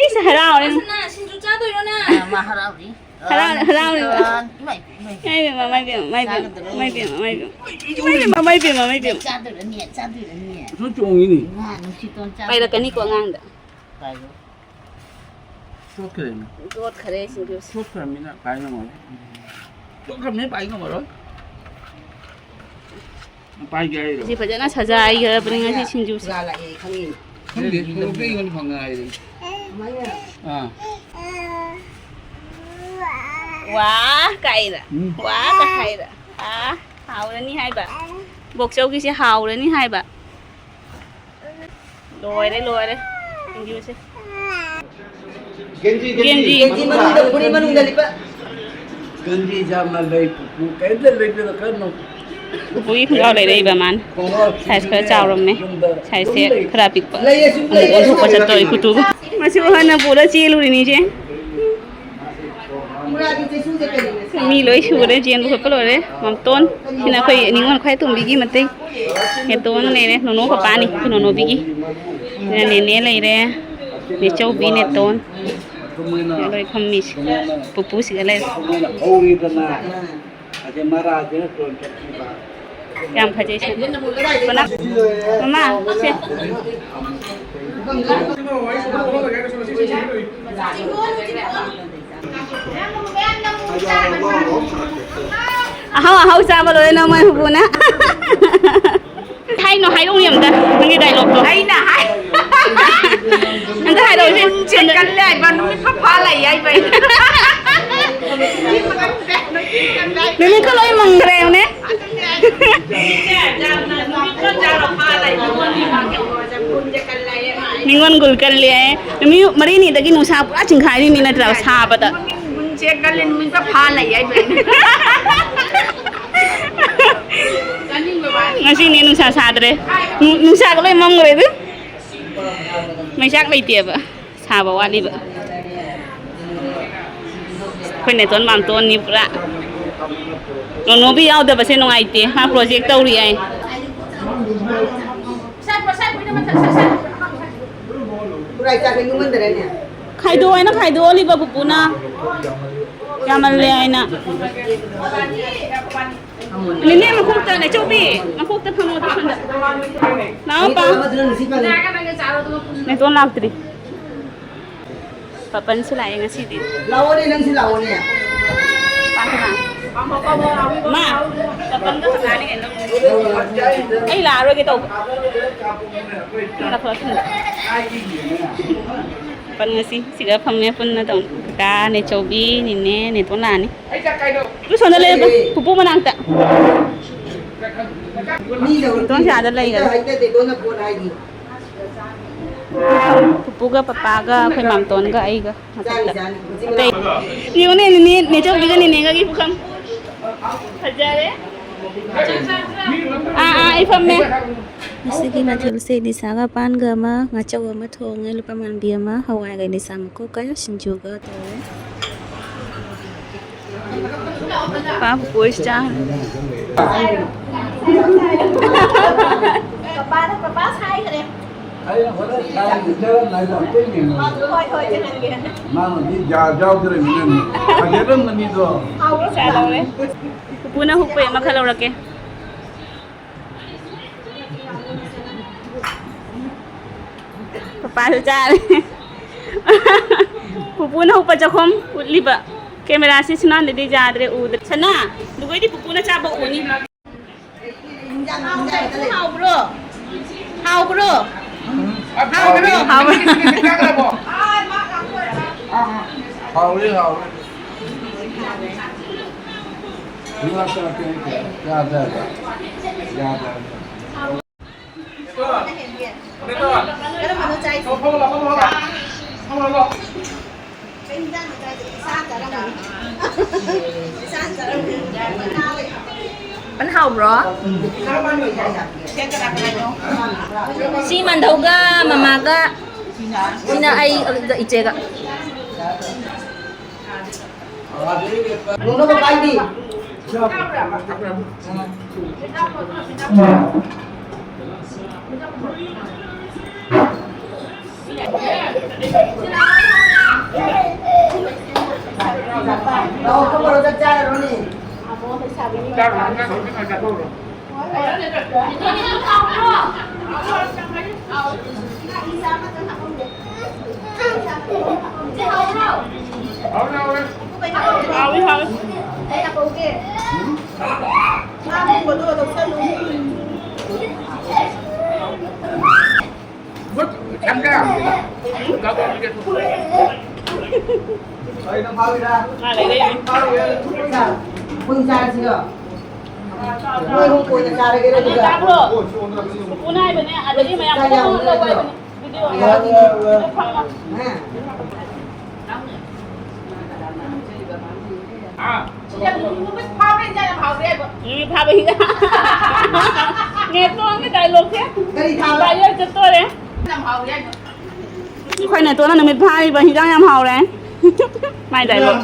ꯏꯁ, ꯍꯔꯥꯎꯔꯦ꯫ ꯁꯅꯥ, ꯁꯤꯡꯖꯨ ꯆꯥꯗꯣꯏꯔꯣ ꯅꯪ? ꯑ, ꯃꯥ ꯍꯔꯥꯎꯔꯤ꯫ ꯍꯔꯥꯎ-, ꯑ, ꯍꯔꯥꯎꯔꯤꯕ꯫ ꯅꯨꯡꯁꯤꯇꯣꯟ꯫ ꯏꯃꯥꯏ, ꯏꯃꯥꯏ꯫ ꯏꯃꯥꯏ ꯄꯦꯝꯃ, ꯃꯥꯏ ꯄꯦꯝꯃ, ꯃꯥꯏ ꯄꯦꯝꯃ꯫ ꯆꯥꯒꯗ꯭ꯔꯣ? ꯃꯥꯏ ꯄꯦꯝꯃ, ꯃꯥꯏ ꯄꯦꯝꯃ, ꯃꯥꯏ ꯄꯦꯝꯃ꯫ ꯆꯥꯗꯣꯏꯔꯣ ꯅꯦ? ꯆꯥꯗꯣꯏꯔꯣ ꯅꯦ? ꯁꯨꯝ ꯆꯣꯡꯉꯤꯅꯤ꯫ ꯏꯃꯥ, ꯅꯨꯡꯁꯤꯇꯣꯟ ꯆꯥꯗꯣꯏꯔꯣ? ꯄꯥꯏꯔꯛꯀꯅꯤꯀꯣ ꯑꯉꯥꯡꯗ꯫ ꯄꯥꯏꯔꯣ꯫ ꯆꯣꯠꯈ꯭ꯔꯦꯅꯦ꯫ ꯆꯣꯠꯈ꯭ꯔꯦ ꯁꯤꯡꯖꯨꯁꯦ꯫ ꯆꯣꯠꯈ꯭ꯔꯕꯅꯤꯅ ꯄꯥꯏ ꯉꯝꯃꯔꯣꯏ꯫ ꯆꯣꯠꯈ꯭ꯔꯕꯅꯤꯅ ꯄꯥꯏ ꯉꯝꯃꯔꯣꯏ꯫ ꯄꯥꯏꯒꯦ ꯍꯥꯏꯔꯣ? ꯁꯤ ꯐꯖꯅ ꯁꯖꯥꯏꯈ꯭ꯔꯕꯅꯤ ꯉꯁꯤ ꯁꯤꯡꯖꯨꯁꯦ꯫ ꯄꯨꯔꯥ ꯂꯥꯛꯑꯦ ꯈꯪꯉꯤꯅꯦ꯫ ꯈꯪꯗꯦ, ꯈꯪꯗꯦ, ꯈꯪꯗꯦ꯫ ꯄꯨꯔꯛꯄ ꯑꯩꯉꯣꯟꯗ ꯐꯪꯉꯦ ꯍꯥꯏꯔꯦ꯫ ꯀꯃꯥꯏꯅ? ꯑꯥ꯫ ꯋꯥ ꯀꯥꯏꯔ꯫ ꯎꯝ꯫ ꯋꯥ ꯀꯥꯏꯔ꯫ ꯑꯥ, ꯍꯥꯎꯔꯅꯤ ꯍꯥꯏꯕ꯫ ꯕꯣꯛꯆꯧꯒꯤꯁꯦ ꯍꯥꯎꯔꯅꯤ ꯍꯥꯏꯕ꯫ ꯂꯣꯏꯔꯦ, ꯂꯣꯏꯔꯦ꯫ ꯁꯤꯡꯖꯨꯁꯦ꯫ ꯒꯦꯟꯖꯤ, ꯒꯦꯟꯖꯤ꯫ ꯒꯦꯟꯖꯤ ꯃꯅꯨꯡꯗ, ꯐꯨꯔꯤ ꯃꯅꯨꯡꯗ ꯂꯤꯠꯄ꯫ ꯒꯦꯟꯖꯤ ꯌꯥꯝꯅ ꯂꯩ, ꯄꯨꯄꯨ꯫ ꯀꯩꯝꯇ ꯂꯩꯕꯤꯔꯛꯀꯅꯨ꯫ ꯄꯨꯄꯨꯒꯤ ꯈꯣꯡꯒ꯭ꯔꯥꯎ ꯂꯩꯔꯛꯏꯕ ꯃꯥꯅ꯫ ꯈꯣꯡꯒ꯭ꯔꯥꯎ size ꯈꯔ ꯆꯥꯎꯔꯝꯃꯦ꯫ ꯌꯨꯝꯗ size ꯁꯦ ꯑꯗꯨꯝ ꯂꯩ꯫ ꯈꯔ ꯄꯤꯛꯄ꯫ ꯂꯩꯌꯦ, ꯁꯨꯝ ꯑꯃꯨꯛ ꯂꯩꯌꯦ꯫ ꯑꯣꯟꯊꯣꯛꯄ ꯆꯠꯇꯣꯔꯤ ꯀꯨꯇꯨꯒ꯫ ꯃꯁꯤ ꯑꯍꯟꯅ ꯄꯨꯔ ꯆꯦꯜꯂꯨꯔꯤꯅꯤ ꯏꯆꯦ꯫ ꯃꯤ ꯂꯣꯏ ꯁꯨꯔꯦ, ꯆꯦꯟꯕ ꯈꯣꯠꯄ ꯂꯣꯏꯔꯦ꯫ ꯃꯝꯇꯣꯟ, ꯁꯤꯅ ꯑꯩꯈꯣꯏ ꯅꯤꯉꯣꯜ ꯈ꯭ꯋꯥꯏ ꯇꯣꯝꯕꯤꯒꯤ ꯃꯇꯩ꯫ ꯅꯦꯇꯣꯟ ꯂꯩꯔꯦ, ꯅꯣꯅꯣ ꯄꯄꯥꯅꯤ, ꯑꯩꯈꯣꯏ ꯅꯣꯅꯣꯕꯤꯒꯤ꯫ ꯁꯤꯅ ꯅꯦꯅꯦ ꯂꯩꯔꯦ, ꯅꯦꯆꯧꯕꯤ, ꯅꯦꯇꯣꯟ꯫ ꯁꯤꯗ ꯂꯣꯏ ꯐꯝꯃꯤꯁꯦ꯫ ꯄꯨꯄꯨꯁꯤꯒ ꯂꯩꯔꯦ꯫ ꯌꯥꯝ ꯐꯖꯩ ꯁꯦ꯫ ꯃꯃꯥ, ꯁꯦ꯫ ꯑꯍꯥꯎ ꯑꯍꯥꯎ ꯆꯥꯕ ꯂꯣꯏꯔꯦ ꯅꯃꯣꯏ ꯍꯨꯕꯨꯅ꯫ ꯍꯥꯏꯅꯣ, ꯍꯥꯏꯔꯛꯎꯅꯦ ꯑꯝꯇ, ꯅꯪꯒꯤ dialogue ꯇꯣ꯫ ꯑꯩꯅ ꯍꯥꯏ-, ꯑꯝꯇ ꯍꯥꯏꯔꯛꯎꯁꯦ꯫ ꯅꯨꯡꯁꯦ ꯀꯜꯂꯦ ꯍꯥꯏꯕ, ꯅꯨꯃꯤꯠ ꯐ-, ꯐꯥ ꯂꯩ ꯍꯥꯏꯕ ꯑꯩꯅ꯫ ꯅꯨꯃꯤꯠꯀ ꯂꯣꯏ ꯃꯪꯈ꯭ꯔꯦ ꯌꯦꯡꯉꯨꯅꯦ꯫ ꯅꯤꯉꯣꯜ ꯒꯨꯜ ꯀꯜꯂꯦ ꯍꯥꯏ꯫ ꯅꯨꯃꯤꯠ ꯃꯔꯤꯅꯤꯗꯒꯤ ꯅꯨꯡꯁꯥ ꯄꯨꯔꯥ ꯆꯤꯡꯈꯥꯏꯔꯤꯅꯤ ꯅꯠꯇ꯭ꯔꯥ? ꯁꯥꯕꯗ꯫ ꯅꯨꯡꯁꯦ ꯀꯜꯂꯦ, ꯅꯨꯃꯤꯠ ꯐ-, ꯐꯥ ꯂꯩ ꯍꯥꯏꯕ ꯑꯩꯅ꯫ ꯉꯁꯤꯅꯦ ꯅꯨꯡꯁꯥ ꯁꯥꯗ꯭ꯔꯦ꯫ ꯅꯨ-, ꯅꯨꯡꯁꯥꯒ ꯂꯣꯏ ꯃꯝꯈ꯭ꯔꯦ ꯑꯗꯨ꯫ ꯃꯩꯆꯥꯛ ꯂꯩꯇꯦꯕ꯫ ꯁꯥꯕ ꯋꯥꯠꯂꯤꯕ꯫ ꯑꯩꯈꯣꯏ ꯅꯦꯇꯣꯟ ꯃꯥꯝꯇꯣꯟꯅꯤ ꯄꯨꯔꯥ꯫ ꯅꯣꯅꯣꯕꯤ ꯌꯥꯎꯗꯕꯁꯦ ꯅꯨꯡꯉꯥꯏꯇꯦ, ꯃꯥ ꯄ꯭ꯔꯣꯖꯦꯛ ꯇꯧꯔꯤ ꯍꯥꯏ꯫ ꯈꯥꯏꯗꯣꯛꯑꯣ ꯍꯥꯏꯅ ꯈꯥꯏꯗꯣꯛꯍꯜꯂꯤꯕ ꯄꯨꯄꯨꯅ꯫ ꯌꯥꯝꯃꯜꯂꯦ ꯍꯥꯏꯅ꯫ ꯅꯦꯅꯦ ꯃꯈꯣꯡꯇ, ꯅꯦꯆꯧꯕꯤ, ꯃꯈꯣꯡꯇ ꯐꯝꯃꯣ, ꯇꯨꯏꯁꯟꯗ꯫ ꯂꯥꯛꯑꯣ, ꯄꯥ꯫ ꯅꯦꯇꯣꯟ ꯂꯥꯛꯇ꯭ꯔꯤ꯫ ꯄꯥꯄꯟꯁꯨ ꯂꯥꯛꯑꯦ ꯉꯁꯤꯗꯤ꯫ ꯂꯥꯛꯑꯣꯅꯦ, ꯅꯪꯁꯨ ꯂꯥꯛꯑꯣꯅꯦ꯫ ꯄꯥ ꯀꯅꯥ? ꯃꯥ, ꯄꯥꯄꯟꯒ ꯀꯅꯥꯅꯤ ꯀꯩꯅꯣ? ꯑꯩ ꯂꯥꯛꯑꯔꯣꯏꯒꯦ ꯇꯧꯕ꯫ ꯂꯥꯛꯈꯠꯂꯛꯈꯤꯅꯨ꯫ ꯄꯥꯄꯟ ꯉꯁꯤ ꯁꯤꯗ ꯐꯝꯃꯦ ꯄꯨꯟꯅ ꯇꯧ꯫ ꯀꯀꯥ, ꯅꯦꯆꯧꯕꯤ, ꯅꯦꯅꯦ, ꯅꯦꯇꯣꯟ ꯂꯥꯛꯑꯅꯤ꯫ ꯂꯣꯏ ꯁꯣꯝꯗ ꯂꯩꯔꯣ, ꯄꯨꯄꯨ ꯃꯅꯥꯛꯇ꯫ ꯅꯦꯇꯣꯟꯁꯦ ꯑꯥꯗ ꯂꯩꯈꯔꯦ꯫ ꯄꯨꯄꯨꯒ ꯄꯄꯥꯒ ꯑꯩꯈꯣꯏ ꯃꯥꯝꯇꯣꯟꯒ ꯑꯩꯒ ꯃꯊꯛꯇ꯫ ꯑꯇꯩ ꯌꯦꯡꯉꯨꯅꯦ, ꯅꯦꯅꯦ, ꯅꯦꯆꯧꯕꯤꯒ ꯅꯦꯅꯦꯒꯒꯤ ꯄꯨꯈꯝ꯫ ꯐꯖꯔꯦ꯫ ꯑꯥ, ꯑꯥ, ꯑꯩ ꯐꯝꯃꯦ꯫ ꯉꯁꯤꯒꯤ ꯃꯊꯦꯜꯁꯦ ꯅꯤꯁꯥꯒ ꯄꯥꯟꯒ ꯑꯃ, ꯉꯥꯆꯧ ꯑꯃ ꯊꯣꯡꯉꯦ, ꯂꯨꯄꯥ ꯃꯥꯟꯕꯤ ꯑꯃ, ꯍꯋꯥꯏꯒ ꯅꯤꯁꯥ ꯃꯀꯨꯞꯀ ꯁꯤꯡꯖꯨꯒ ꯇꯧꯔꯦ꯫ ꯄꯥ ꯄꯨꯄꯨ ꯍꯣꯏꯁꯨ ꯆꯥ꯫ ꯄꯄꯥꯗ, ꯄꯄꯥ ꯁꯥꯏꯈ꯭ꯔꯦ꯫ ꯑꯩꯅ ꯍꯣꯔꯦꯟ ꯁꯥꯏꯈ꯭ꯔꯦ, ꯆꯠꯂꯝꯗꯥꯏꯗ ꯑꯝꯇ ꯌꯦꯡꯉꯣ꯫ ꯍꯣꯏ, ꯍꯣꯏ, ꯆꯠꯂꯒꯦ꯫ ꯃꯥꯅꯗꯤ ꯌꯥ ꯌꯥꯎꯗ꯭ꯔꯦ, ꯃꯤꯅꯅꯤ꯫ ꯐꯖꯔꯝꯒꯅꯤꯗꯣ꯫ ꯍꯥꯎꯕ꯭ꯔꯣ? ꯆꯥ ꯂꯧꯔꯦ꯫ ꯄꯨꯄꯨꯅ ꯍꯨꯛꯄꯩ ꯑꯃ ꯈꯔ ꯂꯧꯔꯛꯀꯦ꯫ ꯄꯄꯥꯁꯨ ꯆꯥꯔꯦ꯫ ꯄꯨꯄꯨꯅ ꯍꯨꯛꯄ ꯆꯥꯛꯈꯨꯝ ꯎꯠꯂꯤꯕ꯫ ꯀꯦꯃꯦꯔꯥꯁꯤ ꯁꯨꯅꯥꯟꯗꯗꯤ ꯌꯥꯗ꯭ꯔꯦ, ꯎꯗ꯭ꯔꯦ꯫ ꯁꯅꯥ, ꯂꯨꯒꯣꯏꯗꯤ ꯄꯨꯄꯨꯅ ꯆꯥꯕ ꯎꯅꯤ꯫ ꯍꯥꯎꯕ꯭ꯔꯣ? ꯍꯥꯎꯕ꯭ꯔꯣ? ꯍꯥꯎꯕ꯭ꯔꯣ? ꯍꯥꯎꯕ꯭ꯔꯣ? ꯍꯥꯎꯕ꯭ꯔꯣ? ꯍꯥꯎꯔꯤ, ꯍꯥꯎꯔꯤ꯫ ꯌꯥꯗ, ꯌꯥꯗ꯫ ꯌꯥꯗ꯫ ꯐꯖꯅ ꯍꯥꯎꯕ꯭ꯔꯣ? ꯁꯤ ꯃꯟꯙꯧꯒ ꯃꯃꯥꯒ, ꯁꯤꯅ ꯑꯩꯒ ꯏꯆꯦꯒ꯫ ꯅꯣꯡꯅ ꯀꯥꯏꯗꯤ? ꯂꯥꯛꯑꯣ, ꯐꯝꯃꯔꯣ, ꯆꯥꯛ ꯆꯥꯔꯔꯣꯅꯦ꯫ ꯄꯨꯟ ꯆꯥꯔꯁꯤꯔꯣ? ꯃꯣꯏ ꯑꯍꯨꯝ ꯀꯣꯟꯅ ꯆꯥꯔꯒꯦꯔ ꯑꯗꯨꯒ? ꯇꯥꯕ꯭ꯔꯣ? ꯄꯨꯄꯨꯅ ꯍꯥꯏꯕꯅꯦ, ꯑꯗꯒꯤ ꯃꯌꯥꯝ ꯆꯥꯛ ꯌꯥꯝ ꯄꯨꯟꯅ ꯂꯧꯕ ꯍꯥꯏꯕꯅꯦ꯫ ꯚꯤꯗꯤꯑꯣ꯫ ꯌꯥꯝ ꯐꯝꯃ꯫ ꯍꯥ? ꯅꯨꯃꯤꯠ ꯐꯥꯕ ꯍꯤꯗꯥꯛ꯫ ꯅꯦꯇꯣꯟꯒꯤ ꯗꯥꯏꯂꯣꯛꯁꯦ ꯀꯔꯤ ꯊꯥꯕ? ꯚꯥꯏꯔꯦꯜ ꯆꯠꯇꯣꯔꯦ꯫ ꯑꯩꯈꯣꯏ ꯅꯦꯇꯣꯟꯅ ꯅꯨꯃꯤꯠ ꯐꯥꯔꯤꯕ ꯍꯤꯟꯖꯥꯡ ꯌꯥꯝ ꯍꯥꯎꯔꯦ꯫ ꯃꯥꯏ ꯗꯥꯏꯂꯣꯛ꯫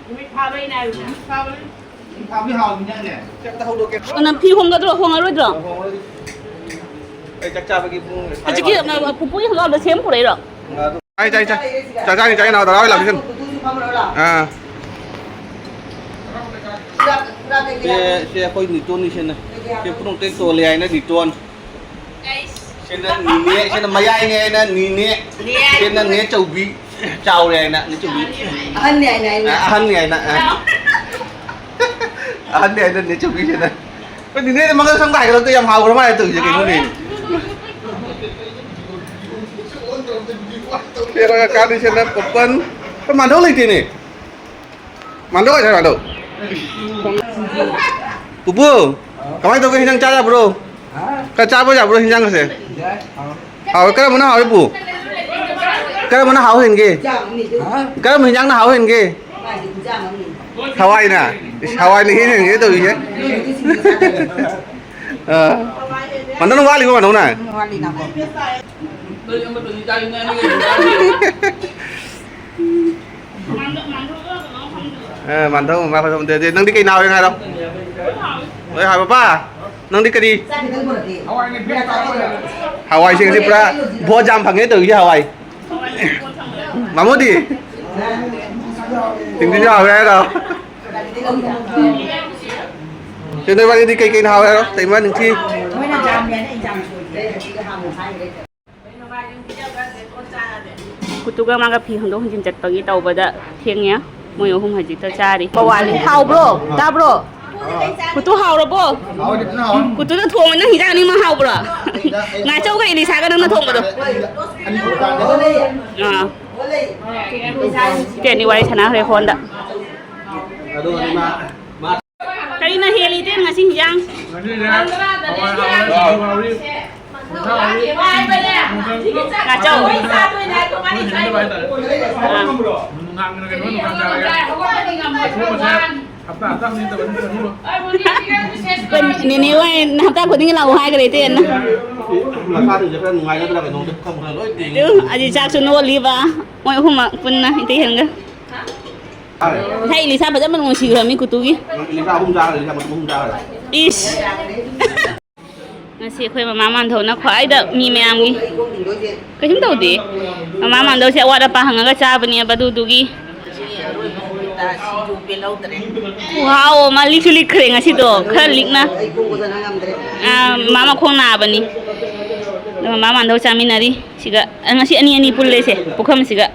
ꯅꯨꯃꯤꯠ ꯐꯥꯕꯩꯅꯦ ꯍꯥꯏꯕꯅꯦ꯫ ꯅꯨꯃꯤꯠ ꯐꯥꯕꯩ ꯍꯥꯎꯕꯅꯤꯅꯦ꯫ ꯀꯩꯝꯇ ꯍꯧꯗꯣꯛꯀꯦ꯫ ꯅꯪ ꯐꯤ ꯍꯣꯡꯒꯗ꯭ꯔꯣ, ꯍꯣꯡꯉꯔꯣꯏꯗ꯭ꯔꯣ? ꯑꯩ ꯆꯥꯛ ꯆꯥꯕꯒꯤ ꯄꯨꯡ ꯍꯧꯖꯤꯛꯀꯤ, ꯑ, ꯄꯨꯄꯨꯒꯤ ꯈꯣꯡꯒ꯭ꯔꯥꯎꯗꯣ ꯁꯦꯝ ꯄꯨꯔꯛꯏꯔꯣ? ꯆꯥꯏ, ꯆꯥꯏ, ꯆꯥꯏ꯫ ꯆꯥꯛ ꯆꯥꯅꯤ, ꯆꯥꯅꯤ, ꯅꯥꯎ, ꯗꯗꯥ ꯍꯣꯏ ꯂꯥꯛꯀꯦ ꯁꯤꯅ꯫ ꯑꯥ꯫ ꯁꯦ, ꯁꯦ ꯑꯩꯈꯣꯏ ꯅꯤꯇꯣꯟꯅꯤ ꯁꯤꯅ꯫ ꯁꯦ ꯈꯨꯅꯣꯡꯇꯩ ꯇꯣꯜꯂꯦ ꯍꯥꯏꯅ ꯅꯤꯇꯣꯟ꯫ ꯁꯤꯅ ꯅꯤꯅꯦ, ꯁꯤꯅ ꯃꯌꯥꯏꯅꯦ ꯍꯥꯏꯅ ꯅꯤꯅꯦ꯫ ꯁꯤꯅ ꯅꯦ ꯆꯧꯕꯤ꯫ ꯆꯥꯎꯔꯦ ꯍꯥꯏꯅ ꯅꯦ ꯆꯧꯕꯤ꯫ ꯑꯍꯟꯅꯦ ꯍꯥꯏꯅ ꯑꯩꯅ꯫ ꯑ, ꯑꯍꯟꯅꯦ ꯍꯥꯏꯅ, ꯑ꯫ ꯑꯍꯟꯅꯦ ꯍꯥꯏꯅ ꯅꯦ ꯆꯧꯕꯤ ꯁꯤꯅ꯫ ꯑꯩꯈꯣꯏ ꯅꯤꯅꯦꯗ ꯃꯪꯒꯜ ꯁꯪꯕ ꯍꯥꯏꯒꯠꯂꯛꯇ ꯌꯥꯝ ꯍꯥꯎꯈ꯭ꯔ ꯃꯥꯜꯂꯦ ꯇꯧꯔꯤꯁꯦ ꯀꯩꯅꯣꯅꯦ꯫ ꯁꯤ ꯑꯩꯈꯣꯏ ꯀꯥꯗꯣꯏꯁꯤꯅ ꯄꯣꯞꯀꯣꯔꯟ꯫ ꯑꯩꯈꯣꯏ ꯃꯥꯟꯗꯧ ꯂꯩꯇꯦꯅꯦ꯫ ꯃꯥꯟꯗꯧ ꯍꯥꯏꯁꯦ ꯃꯥꯟꯗꯧ꯫ ꯄꯨꯄꯨ, ꯀꯃꯥꯏꯅ ꯇꯧꯒꯦ? ꯍꯤꯟꯖꯥꯡ ꯆꯥ ꯌꯥꯕ꯭ꯔꯣ? ꯍꯥ? ꯈꯔ ꯆꯥꯕ ꯌꯥꯕ꯭ꯔꯣ ꯍꯤꯟꯖꯥꯡꯒꯁꯦ? ꯌꯥꯏ, ꯍꯥꯎ꯫ ꯍꯥꯎꯋꯦ꯫ ꯀꯔꯝꯕꯅ ꯍꯥꯎꯋꯦ, ꯄꯨ? ꯀꯔꯝꯕꯅ ꯍꯥꯎ ꯍꯦꯟꯒꯦ? ꯍꯥ? ꯀꯔꯝꯕ ꯍꯤꯟꯖꯥꯡꯅ ꯍꯥꯎ ꯍꯦꯟꯒꯦ? ꯍꯋꯥꯏꯅ? ꯏꯁ, ꯍꯋꯥꯏꯅ ꯍꯦꯟ ꯍꯦꯟꯒꯦ ꯇꯧꯔꯤꯁꯦ꯫ ꯑꯥ꯫ ꯃꯥꯟꯗꯧꯅ ꯋꯥꯠꯂꯤꯕꯣ, ꯃꯥꯟꯗꯧꯅ? ꯋꯥꯠꯂꯤ, ꯅꯥꯀꯣ꯫ ꯑ, ꯃꯥꯟꯗꯧ ꯃꯥ ꯐꯖꯕ ꯑꯝꯇ ꯅꯠꯇꯦ꯫ ꯅꯪꯗꯤ ꯀꯩ ꯅꯥꯎꯔꯦ ꯍꯥꯏꯔꯣ? ꯂꯣꯏ ꯍꯥꯎꯔꯦ꯫ ꯄꯄꯥ, ꯅꯪꯗꯤ ꯀꯔꯤ? ꯍꯋꯥꯏꯁꯤꯡꯁꯤ ꯄꯨꯔꯥ ꯚꯣꯠ ꯌꯥꯝ ꯐꯪꯉꯦ ꯇꯧꯔꯤꯁꯦ ꯍꯋꯥꯏ꯫ ꯃꯥꯃꯣꯗꯤ? ꯇꯤꯡꯇꯤꯁꯨ ꯍꯥꯎꯋꯦ ꯍꯥꯏꯔꯣ? ꯆꯦ, ꯅꯣꯏ ꯋꯥꯔꯤꯗꯤ ꯀꯩ ꯀꯩꯅ ꯍꯥꯎꯋꯦ ꯍꯥꯏꯔꯣ? ꯇꯩꯃ ꯅꯤꯡꯊꯤ꯫ ꯀꯨꯇꯨꯒ ꯃꯥꯒ ꯐꯤ ꯍꯣꯡꯗꯣꯛ ꯍꯣꯡꯖꯤꯟ ꯆꯠꯄꯒꯤ ꯇꯧꯕꯗ ꯊꯦꯡꯉꯦ꯫ ꯃꯣꯏ ꯑꯍꯨꯝ ꯍꯧꯖꯤꯛꯇ ꯆꯥꯔꯤ꯫ ꯄꯋꯥꯂꯤ꯫ ꯍꯥꯎꯕ꯭ꯔꯣ? ꯇꯥꯕ꯭ꯔꯣ? ꯀꯨꯇꯨ ꯍꯥꯎꯔꯕꯣ? ꯀꯨꯇꯨꯅ ꯊꯣꯡꯕ ꯅꯪ ꯍꯤꯟꯖꯥꯡ ꯑꯅꯤꯃꯛ ꯍꯥꯎꯕ꯭ꯔꯣ? ꯉꯥꯆꯧꯒ ꯏꯂꯤꯁꯥꯒ ꯅꯪꯅ ꯊꯣꯡꯕꯗꯣ? ꯑꯥ꯫ ꯏꯇꯩ ꯑꯅꯤ ꯋꯥꯔꯤ ꯁꯥꯟꯅꯈ꯭ꯔꯦ ꯐꯣꯟꯗ꯫ ꯀꯔꯤꯅ ꯍꯦꯜꯂꯤ ꯏꯇꯩ ꯉꯁꯤ ꯍꯤꯟꯖꯥꯡ? ꯉꯁꯤꯁꯦ ꯍꯋꯥꯏ ꯍꯥꯎꯔꯦ, ꯁꯤꯡꯖꯨ ꯍꯥꯎꯔꯤ, ꯁꯥ ꯍꯥꯎꯔꯤ, ꯉꯥꯆꯧ꯫ ꯃꯣꯏ ꯍꯩꯅꯗꯕ ꯍꯥꯏꯇꯥꯔꯦ꯫ ꯑꯥ꯫ ꯅꯨꯡꯗꯥꯡꯒꯤꯅ ꯀꯩꯅꯣ ꯅꯨꯡꯗꯥꯡ ꯆꯥꯔꯒꯦ꯫ ꯑꯊꯣꯡꯕꯁꯦ ꯍꯞꯇꯥ ꯍꯞꯇꯥ ꯈꯨꯗꯤꯡ ꯇꯧꯒꯅꯤ, ꯊꯣꯡꯉꯤꯕ꯫ ꯅꯦꯅꯦ ꯍꯣꯏ ꯍꯞꯇꯥ ꯈꯨꯗꯤꯡꯒꯤ ꯂꯥꯛꯑꯣ ꯍꯥꯏꯈ꯭ꯔꯦ ꯏꯇꯩꯅ꯫ ꯃꯁꯥꯁꯤꯡꯁꯦ ꯈꯔ ꯅꯨꯡꯉꯥꯏꯅꯗ꯭ꯔꯥ ꯀꯩꯅꯣꯝꯇ ꯈꯪꯕ꯭ꯔꯥ? ꯂꯣꯏ ꯇꯦꯡꯉꯦ꯫ ꯑꯗꯨ ꯑꯖꯤ ꯆꯥꯛꯁꯨ ꯅꯣꯜꯂꯤꯕ ꯃꯣꯏ ꯑꯍꯨꯝꯃꯛ ꯄꯨꯟꯅ ꯏꯇꯩ ꯍꯦꯟꯒ꯫ ꯉꯁꯥꯏ ꯏꯂꯤꯁꯥ ꯐꯖꯅ ꯅꯨꯡꯁꯤꯈ꯭ꯔꯕꯅꯤ ꯀꯨꯇꯨꯒꯤ꯫ ꯂꯤꯁꯥ ꯑꯍꯨꯝ ꯆꯥꯈ꯭ꯔꯦ, ꯂꯤꯁꯥ ꯃꯇꯨꯝ ꯑꯍꯨꯝ ꯆꯥꯈ꯭ꯔꯦ꯫ ꯏꯁ꯫ ꯉꯁꯤ ꯑꯩꯈꯣꯏ ꯃꯃꯥ ꯃꯥꯟꯙꯧꯅ ꯈ꯭ꯋꯥꯏꯗ ꯃꯤ ꯃꯌꯥꯝꯒꯤ ꯀꯩꯁꯨꯝ ꯇꯧꯗꯦ꯫ ꯃꯃꯥ ꯃꯥꯟꯙꯧꯁꯦ ꯑꯋꯥꯠ ꯑꯄꯥ ꯍꯪꯉꯒ ꯆꯥꯕꯅꯦꯕ ꯑꯗꯨꯗꯨꯒꯤ꯫ ꯈꯨꯍꯥꯎ ꯑꯃ ꯂꯤꯛꯁꯨ ꯂꯤꯛꯈ꯭ꯔꯦ ꯉꯁꯤꯗꯣ ꯈꯔ ꯂꯤꯛꯅ꯫ ꯑꯥ, ꯃꯃꯥ ꯃꯈꯣꯡ ꯅꯥꯕꯅꯤ꯫ ꯑꯗꯣ ꯃꯃꯥ ꯃꯥꯟꯙꯧ ꯆꯥꯃꯤꯟꯅꯔꯤ ꯁꯤꯒ꯫ ꯉꯁꯤ ꯑꯅꯤ ꯑꯅꯤ ꯄꯨꯜꯂꯦꯁꯦ ꯄꯨꯈꯝꯁꯤꯒ꯫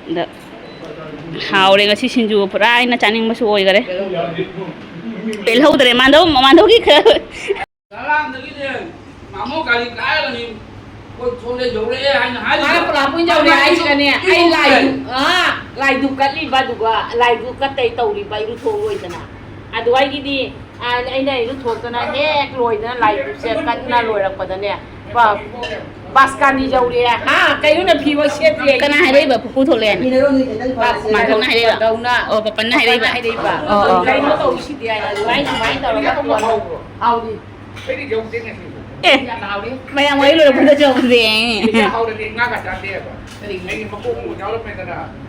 ꯑꯗ ꯍꯥꯎꯔꯦ ꯉꯁꯤ ꯁꯤꯡꯖꯨ ꯄꯨꯔꯥ ꯑꯩꯅ ꯆꯥꯅꯤꯡꯕꯁꯨ ꯑꯣꯏꯈꯔꯦ꯫ ꯄꯦꯜꯍꯧꯗ꯭ꯔꯦ ꯃꯥꯟꯗꯧ, ꯃꯥꯟꯗꯧꯒꯤ ꯈꯔ꯫ ꯉꯔꯥꯡꯗꯒꯤꯅꯦ ꯃꯥꯃꯣ ꯒꯥꯔꯤ ꯀꯥꯏꯔꯒꯅꯤ ꯑꯩꯈꯣꯏ ꯁꯣꯝꯗ ꯌꯧꯔꯛꯑꯦ ꯍꯥꯏꯅ ꯍꯥꯏꯔꯤꯕ꯫ ꯃꯥꯅ ꯄꯨꯂꯥꯞ ꯄꯨꯟ ꯌꯧꯔꯦ ꯍꯥꯏꯁꯤꯒꯅꯦ ꯑꯩ ꯂꯥꯏꯗꯨꯛ, ꯑꯥ, ꯂꯥꯏꯗꯨꯛ ꯀꯠꯂꯤꯕ ꯑꯗꯨꯒ ꯂꯥꯏꯗꯨꯛ ꯀꯠꯇꯩ ꯇꯧꯔꯤꯕ ꯏꯔꯨꯊꯣꯛꯑꯣꯏꯗꯅ ꯑꯗꯨꯋꯥꯏꯒꯤꯗꯤ ꯑꯥ, ꯑꯩꯅ ꯏꯔꯨꯊꯣꯛꯇꯅ ꯍꯦꯛ ꯂꯣꯏꯗꯅ ꯂꯥꯏꯗꯨꯛꯁꯦ ꯀꯟꯅ ꯂꯣꯏꯔꯛꯄꯗꯅꯦ ꯄ-, ꯕꯥꯁꯀꯥꯅꯤ ꯌꯧꯔꯛꯑꯦ꯫ ꯍꯥ? ꯀꯩꯅꯣ ꯅꯪ ꯐꯤꯕꯣ ꯁꯦꯠꯇ꯭ꯔꯤ? ꯀꯅꯥ ꯍꯥꯏꯔꯛꯏꯕ? ꯄꯨꯄꯨ ꯊꯣꯛꯂꯛꯑꯦꯅ? ꯃꯥ-, ꯃꯥꯙꯧꯅ ꯍꯥꯏꯔꯛꯏꯕ? ꯃꯥꯙꯧꯅ꯫ ꯑꯣ, ꯄꯄꯟꯅ ꯍꯥꯏꯔꯛꯏꯕ? ꯄꯄꯟꯅ ꯍꯥꯏꯔꯛꯏꯕ꯫ ꯑꯣ, ꯑꯣ꯫ ꯀꯩꯅꯣ ꯇꯧꯔꯤꯁꯤꯗꯤ ꯍꯥꯏꯅ ꯑꯗꯨꯃꯥꯏꯅ ꯁꯨꯃꯥꯏꯅ ꯇꯧꯔꯒ ꯀꯣꯟꯅ ꯍꯥꯎꯔꯤ꯫ ꯑꯦ, ꯌꯥꯝ ꯍꯥꯎꯔꯤ꯫ ꯃꯌꯥꯝ ꯋꯥꯔꯤ ꯂꯣꯏꯔꯛꯄꯗ ꯆꯧꯁꯦ꯫ ꯍꯥꯎꯔꯗꯤ ꯉꯥꯒ ꯆꯥꯗꯦꯕ꯫ ꯑꯩꯒꯤ ꯃꯀꯣꯛ ꯃꯣꯟ ꯌꯥꯎꯔꯝꯃꯦꯗꯅ꯫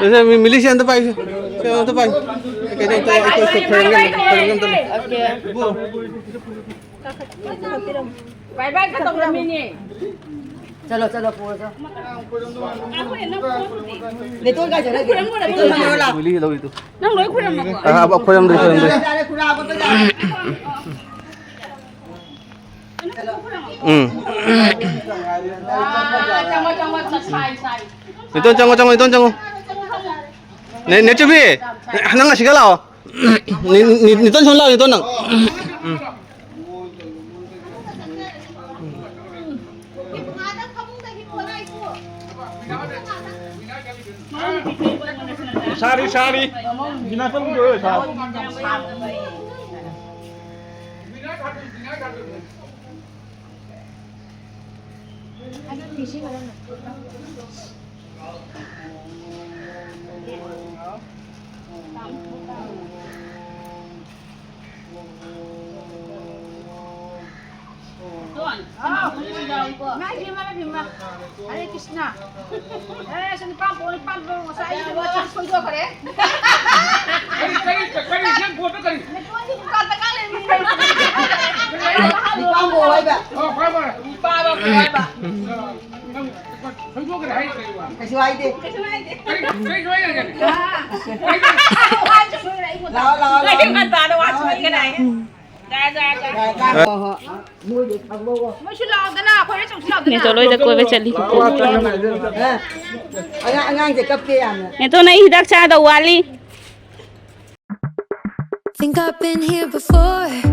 ꯁꯦ, ꯁꯦ, ꯃꯤ-, ꯃꯤꯂꯤꯁꯤ ꯑꯝꯇ ꯄꯥꯏꯁꯦ꯫ ꯁꯦ, ꯑꯝꯇ ꯄꯥꯏ꯫ ꯀꯩꯅꯣ ꯑꯝꯇ, ꯑꯩꯈꯣꯏ, ꯑꯩꯈꯣꯏ ꯈꯣꯏꯔꯝꯒꯦ, ꯈꯣꯏꯔꯝꯒꯦ ꯑꯝꯇ꯫ ꯑꯣꯀꯦ꯫ ꯏꯕꯣ꯫ ꯕꯥꯏ ꯕꯥꯏ ꯈꯛꯇꯧꯔꯝꯃꯤꯅꯦ꯫ ꯆꯠꯂꯣ, ꯆꯠꯂꯣ, ꯄꯨꯔꯣ, ꯆꯠꯂꯣ꯫ ꯅꯦꯇꯣꯟ ꯀꯥꯏ ꯆꯠꯈ꯭ꯔꯒꯦ? ꯅꯦꯇꯣꯟ ꯈꯨꯔꯨꯝꯃꯨꯔꯣ ꯂꯥꯎ꯫ ꯃꯤꯂꯤꯁꯤ ꯂꯧꯔꯤꯗꯨ꯫ ꯅꯪ ꯂꯣꯏ ꯈꯨꯔꯨꯝꯃꯕꯣ? ꯑ, ꯑ, ꯈꯣꯏꯔꯝꯗ꯭ꯔꯤ, ꯈꯣꯏꯔꯝꯗ꯭ꯔꯤ꯫ ꯌꯥꯔꯦ, ꯈꯨꯔꯥ ꯑꯃꯠꯇ ꯌꯥꯔꯦ꯫ ꯎꯝ꯫ ꯅꯦꯇꯣꯟ ꯆꯪꯉꯣ, ꯆꯪꯉꯣ, ꯅꯦꯇꯣꯟ ꯆꯪꯉꯣ꯫ ꯅꯦ, ꯅꯦꯆꯨꯕꯤ, ꯅꯪ ꯑꯁꯤꯒ ꯂꯥꯛꯑꯣ꯫ ꯅꯦ, ꯅꯦ, ꯅꯦꯇꯣꯟ ꯁꯣꯝ ꯂꯥꯛꯑꯣ, ꯅꯦꯇꯣꯟ ꯅꯪ꯫ ꯎꯝ꯫ ꯁꯥꯔꯤ, ꯁꯥꯔꯤ꯫ ꯕꯤꯅꯥ ꯆꯠꯂꯨ, ꯁꯥꯔꯤ꯫ ꯏꯃꯥ, ꯏꯕꯦꯝꯃ, ꯏꯕꯦꯝꯃ꯫ ꯍꯔꯦ ꯀ꯭ꯔꯤꯁꯅ꯫ ꯑꯦ, ꯁꯤ ꯅꯨꯄꯥ ꯑꯃ ꯄꯣꯛ-, ꯅꯨꯄꯥ ꯑꯃ ꯄꯣꯛ-, ꯉꯁꯥꯏ ꯑꯩ ꯏꯕꯦꯝꯃ ꯆꯥꯛ ꯁꯣꯏꯗꯣꯛꯈ꯭ꯔꯦ꯫ ꯀꯔꯤ, ꯀꯔꯤ, ꯀꯔꯤ, ꯅꯪ ꯄꯣꯠꯇꯣ ꯀꯔꯤ? ꯅꯨꯄꯥ ꯑꯃ ꯄꯣꯛ ꯍꯥꯏꯕ꯫ ꯑꯣ, ꯐꯔꯦ, ꯐꯔꯦ꯫ ꯅꯨꯄꯥ ꯑꯃ ꯄꯣꯛ ꯍꯥꯏꯕ꯫ ꯅꯪ ꯁꯣꯏꯗꯣꯛꯈ꯭ꯔꯦ ꯍꯥꯏ ꯀꯩ ꯋꯥ? ꯀꯩꯁꯨ ꯍꯥꯏꯗꯦ꯫ ꯀꯩꯁꯨ ꯍꯥꯏꯗꯦ꯫ ꯀꯔꯤ, ꯀꯩꯁꯨ ꯍꯥꯏꯗꯦ꯫ ꯂꯥꯛꯑꯣ, ꯂꯥꯛꯑꯣ, ꯂꯥꯛꯑꯣ꯫ ꯉꯟꯇꯥꯅ ꯋꯥ ꯁꯣꯏꯒꯅꯤ ꯍꯥꯏ꯫ ꯍꯣꯏ, ꯍꯣꯏ꯫ ꯃꯣꯏꯁꯨ ꯂꯥꯛꯑꯣꯗꯅ, ꯑꯩꯈꯣꯏ ꯁꯨꯝ ꯂꯥꯛꯑꯣꯗꯅ꯫ ꯅꯦꯇꯣꯟ ꯍꯣꯏꯗ ꯀꯣꯏꯕ ꯆꯠꯂꯤ꯫ ꯑꯉꯥꯡ, ꯑꯉꯥꯡꯁꯦ ꯀꯞꯄꯦ ꯌꯥꯝꯅ꯫ ꯅꯦꯇꯣꯟ, ꯑꯩ ꯍꯤꯗꯥꯛ ꯆꯥꯗꯧ ꯋꯥꯠꯂꯤ꯫ Think I've been here before.